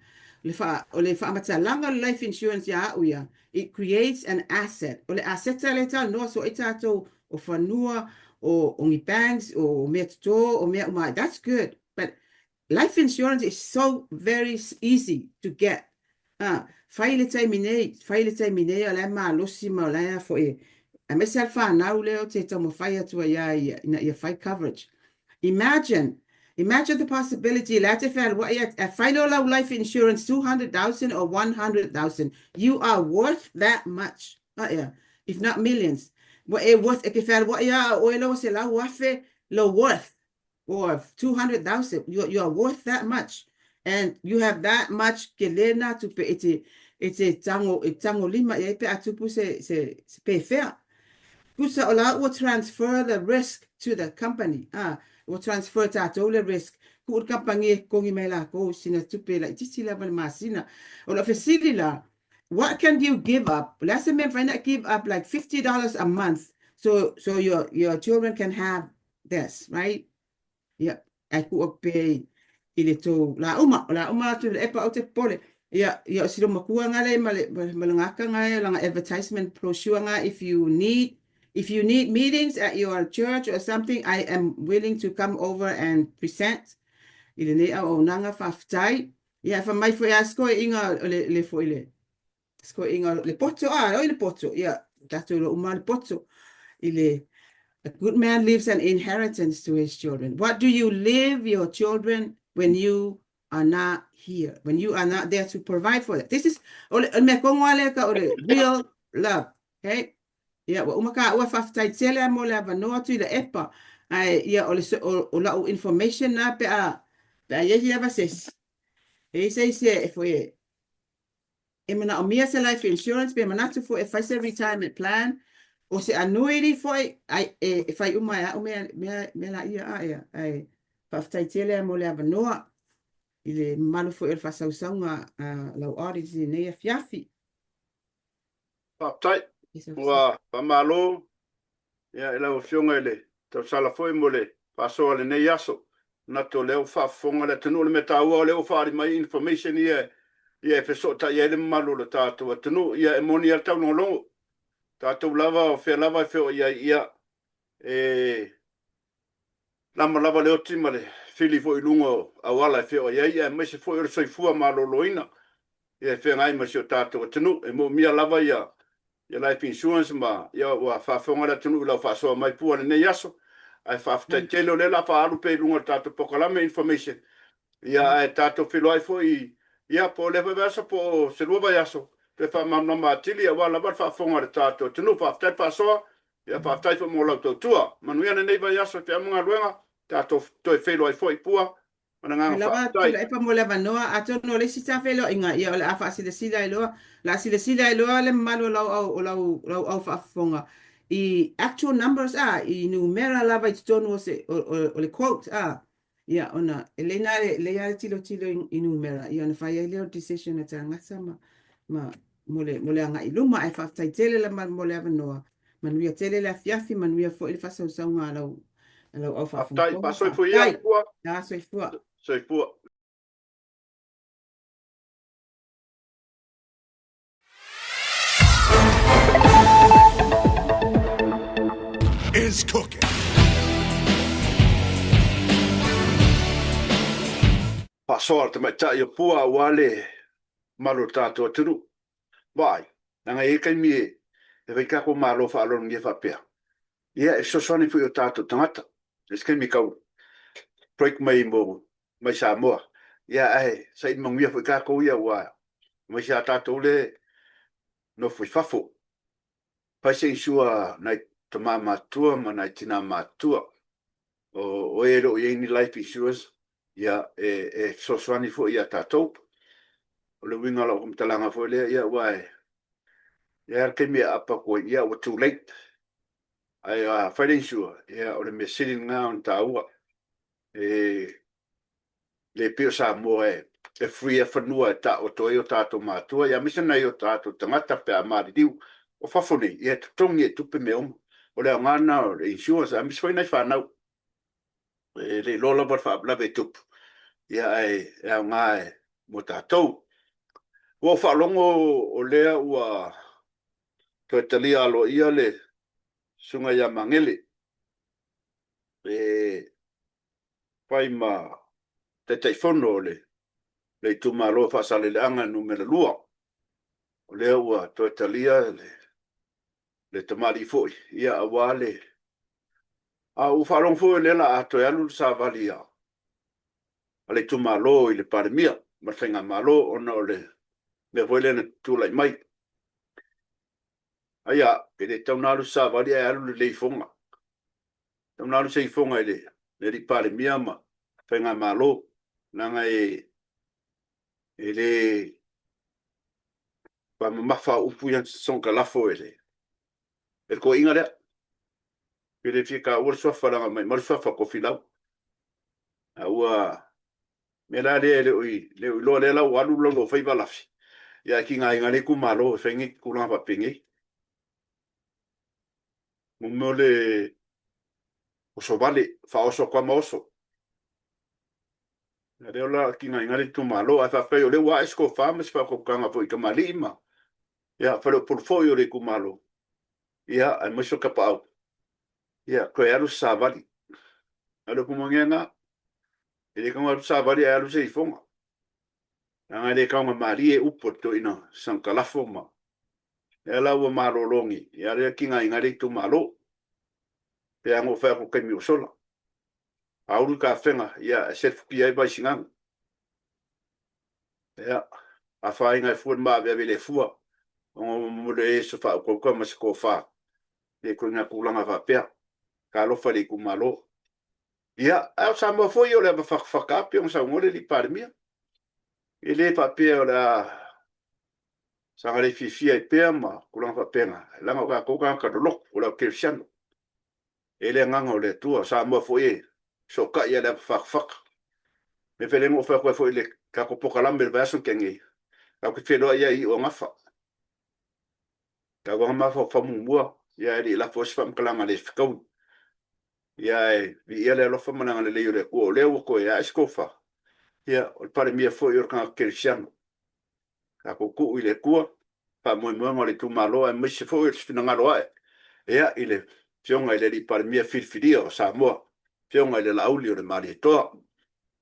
O le wha, o le faamatalaga o le life insurance ia a'u ia, it creates an asset. O le aseta lea talanoa so ai tatou o fanua, o, o ni banks, o mea toto, o mea uma ai. That's good. But Life insurance is so very easy to get. A, fai i le taimi nei, fai i le taimi nei o la e malosi ma o la e a foi, aemaise lava le fanau lea ou te taumafai atu ai ia ia ina ia fai coverage. Imagine, imagine the possibility la e te fealuai a fai loa lau life insurance 200,000 or 100,000. You are worth that much. A ea, if not millions. Ua e worth, e te fealuai lava o oe lea ua 100,000 lou worth. Or 200,000, you, you are worth that much. And you have that much ke le nā tupe e te, e te tango, e tango lima i ai pe a tupu se, se, se pēwhea. Pusa o la ua transfer the risk to the company. Ah, ua transfer tātou le risk. Ku le kampangi e kongi mai lākou sina tupe laitiiti lava le masina. O lau fesili la, what can you give up? O le a se mea mafai ona give up like $50 a month so, so your, your children can have this, right? Ia, ae tuu atu pea i, i le tou la uma, o la uma atu i le epa ou te popole. Ia, ia o si lou matua nga lea ma le, ma le gaka nga e lana advertisement brochure nga if you need, if you need meetings at your church or something, I am willing to come over and present i lenei auaunaga faafetai. Ia, e fai mai foi a si toeaiina o le, le foi le, si toeaiina le poto, a, oi le poto, ia, tatou iloa uma le poto i le A good man leaves an inheritance to his children. What do you leave your children when you are not here, when you are not there to provide for them? This is, o le, o le mea tonu lava lea e tau o le real love, okay? Ia, ua uma kāua faafetai tele lava mo le avanoa Tuilaepa, ae ia o le, o, o lau information na pe a, pe a i ai lava se isi, e i ai se isi e, e foi e, E manaomia se life insurance pe manatu foi e fai se retirement plan o se annuity foi ai e, e fai uma e a'u mea, mea, mea laia a ea ae faafetai tele lava mo le avanoa i le mamalu foi o le faasausauga a lau audience i lenei afiafi. Faafetai. Ua faamalo Ia, i lau Afioga i le tausala foi mo le faasoa i lenei aso. Manatu o lea ua faafofoga le atunuu. O le mea taua o lea ua faaali mai information ia ia e fesootai ai le mamalu o le tatou atunuu. Ia, e moni lava le taulogologo. Tatou lava, o fea lava e feoai ai, ia, e lama lava le oti ma le fili foi i luga o auala e feoai ai, aemaise foi o le soifua maloloina ia e feagai ma si o tatou atunuu. E moomia lava ia ia life insurance ma ia ua faafofoga le atunuu i lau faasoa mai pua i lenei aso. Ae faafetai tele o lea o le a faaalu pea i luga o le tatou polokalame information ia ae tatou feiloai foi ia po o lea foi vaiaso po o se lua vaiaso toe faamalamalama atili aua lava le faafofoga a le tatou atunuu. Faafetai le faasoa ia faafetai foi mo lau tautua. Manuia lenei vaiaso i feau ma galuega tatou toe feiloai foi pua Ma le agaga Lava faafetai. Tuilaepa mo le avanoa, atonu o le isi ta feiloaiga, ia o le a faasilasila ai loa, o le a silasila ai loa le mamalu o lau au, o lau, lau au faafofoga i actual numbers, a, i numera lava i totonu o se, o, o, o le quote, a, ia ona e lelei na, e lelei lava le tilotilo i, i numera, ia ona fai ai lea o le decision a tagata ma, ma, mo le, mo le agai i luma. Ae faafetai tele lava mo le avanoa. Manuia tele le afiafi, manuia foi le faasausauga a lau, a lau au Faafetai, faafogafoga. faasoifua ia, Faafetai. Pua. A, soifua. Soifua. Is cooking. Faasoa le tamaitai o Pua aua le mamalu o le tatou atunuu. Vaai, leaga e i ai taimi e fai tatou malo faaaloalogia faapea, ia e fesoasoani foi i o tatou tagata. I se taimi tau break mai mo mai Samoa. Ia ae saili manuia foi tatou ia aua aemaise a tatou le nofo i fafo. Fai se insure nai tama matutua ma nai tina matutua. O o e le o i ai ni life insurance, ia e, e fesoasoani foi ia tatou. O le uiga o lau faamatalaga foi lea, ia aua e i ai le taimi e aapa atu ai, ia ua too late. Ae a fai le insure, ia o le mea sili lena ona taua. E le pei o Samoa e free a fanua e taoto ai o tatou matua, ia aemaise nai o tatou tagata pe a maliliu. O fafo nei, ia e totogi e tupe mea uma. O le aoga lena o le insurance, aemaise foi nai fanau. E le iloa lava le faalavelave e tupu, ia ae e aoga e mo tatou. Ua ou faalogo o lea ua toe talia aloaia le Susuga ia Magele e fai ma Taitaifono o le itumalo o Faasaleleaga Nu.2. O lea ua toe talia le tamalii foi, ia aua le... A ua faalogo foi o lea o le a toe alu le savali a le itumalo i le Palemia ma le Faigamalo ona o le mea foi lea na tulai mai. Aia, e le tatau ona alu se savali ae alu lelei i Foga. E tatau ona alu se ifoga i le alii Palemia ma le Faigamalo, leaga e le mamafa upu ia soona lafo e le toeaina lea. E le fia taua le suafa leaga maumau le suafa o Tofilau. A ua mea la lea e le o iloa lea la ua alu le Laulofaiva lafi, ia ae tigaina ai le itumalo e fai nei tulaga faapenei. Mo mea o le oso vale, faaoso atu lava ma oso. A lea la tigaina ai le itumalo, ae faafetai o lea ua ae se tofa ma se faautautaga foi i tamalii ma ia faleupolu foi o le itumalo, ia aemaise o Tapaau, ia toe alu se savali. A o le upu moni lava lena, e le tatau ona alu se savali ae alu se ifoga. Leaga e le taugamalie upu a le toeaina Sagotalafo ma lea la ua malolo nei, ia lea e tigaina ai le itumalo. Pei lava ona ou fai atu i le taimi ua sola, a ulu tafega, ia e selefutia ai Vaisigano. Ia, afaina e fua le maaveave le fua, ona ua momoli ai se faautautauta ma se tofa i ituaiga tulaga faapea. Talofa i le itumalo. Ia, a o Samoa foi o le ava fatafata lava pei ona saunoa le alii Palemia. E le faapea o le a saga le fiafia ai pea ma tulaga faapena, leaga o tatou tagata loloto, o le au kerisiano. E i ai le agaga o le Atua, o Samoa foi e fesootai lava i le ava fatafata. O le mea foi lea na ou fai atu ai foi i le tatou polokalame i le vaiaso na tea nei, tatou te feiloai lava i Iuogafa. Tau lava ona mafaufau muamua, ae le i lafo ai se faamatalaga le fetaui. Ia ae viia le alofa ma le agalelei o le Atua o lea ua toe ae se tofa, ia o le Palemia foi o le tagata kerisiano. Tatou tuu i le Atua faamoemoega o le itumalo aemaise foi o se finagalo ae ia i le Afioga i le Alii Palemia filifilia o Samoa, Afioga i le Laauli o le Malietoa.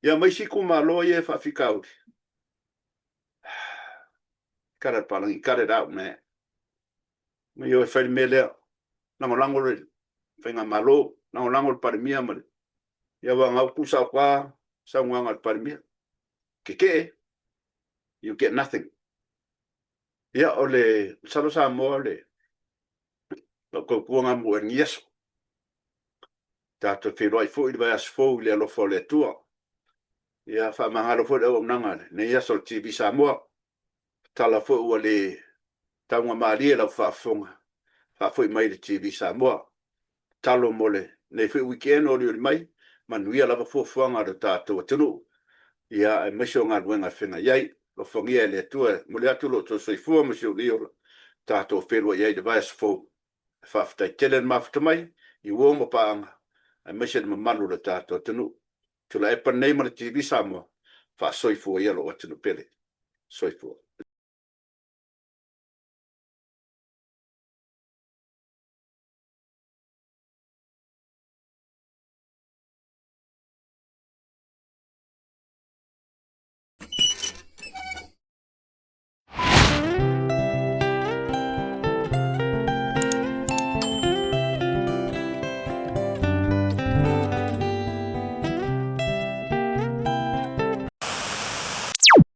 Ia ma isi itumalo ia e faafitauli. Kala le palagi, cut it out, man. Mai o e fai le mea lea. Lagolago le Faigamalo, lagolago le Palemia ma le... Ia aua na tuu sao lava saunoaga a le Palemia. Tetee, you get nothing. Ia, o le masalo Samoa o le lau tautua na mo lenei aso. Tatou feiloai foi i le vaiaso fou i le alofa o le Atua. Ia, faamagalo foi le auaunaga i lenei aso o le TV Samoa. Tala foi ua le taugamalie lau faafofoga, faafoi mai i le TV Samoa. Tatalo mo lenei foi weekend o olioli mai, manuia lava fuafuaga a lo tatou atunuu, ia aemaise o galuega e feagai ai. Alofagia e le Atua e momoli atu lo outou soifua ma si ou leo tatou feiloai ai i le vaiaso fou. Faafetai tele le mafuta mai i uo ma paaga aemaise le mamalu o le tatou atunuu. Tuilaepa lenei ma le TV Samoa, faasoifua ia lou atunuu pele. Soifua.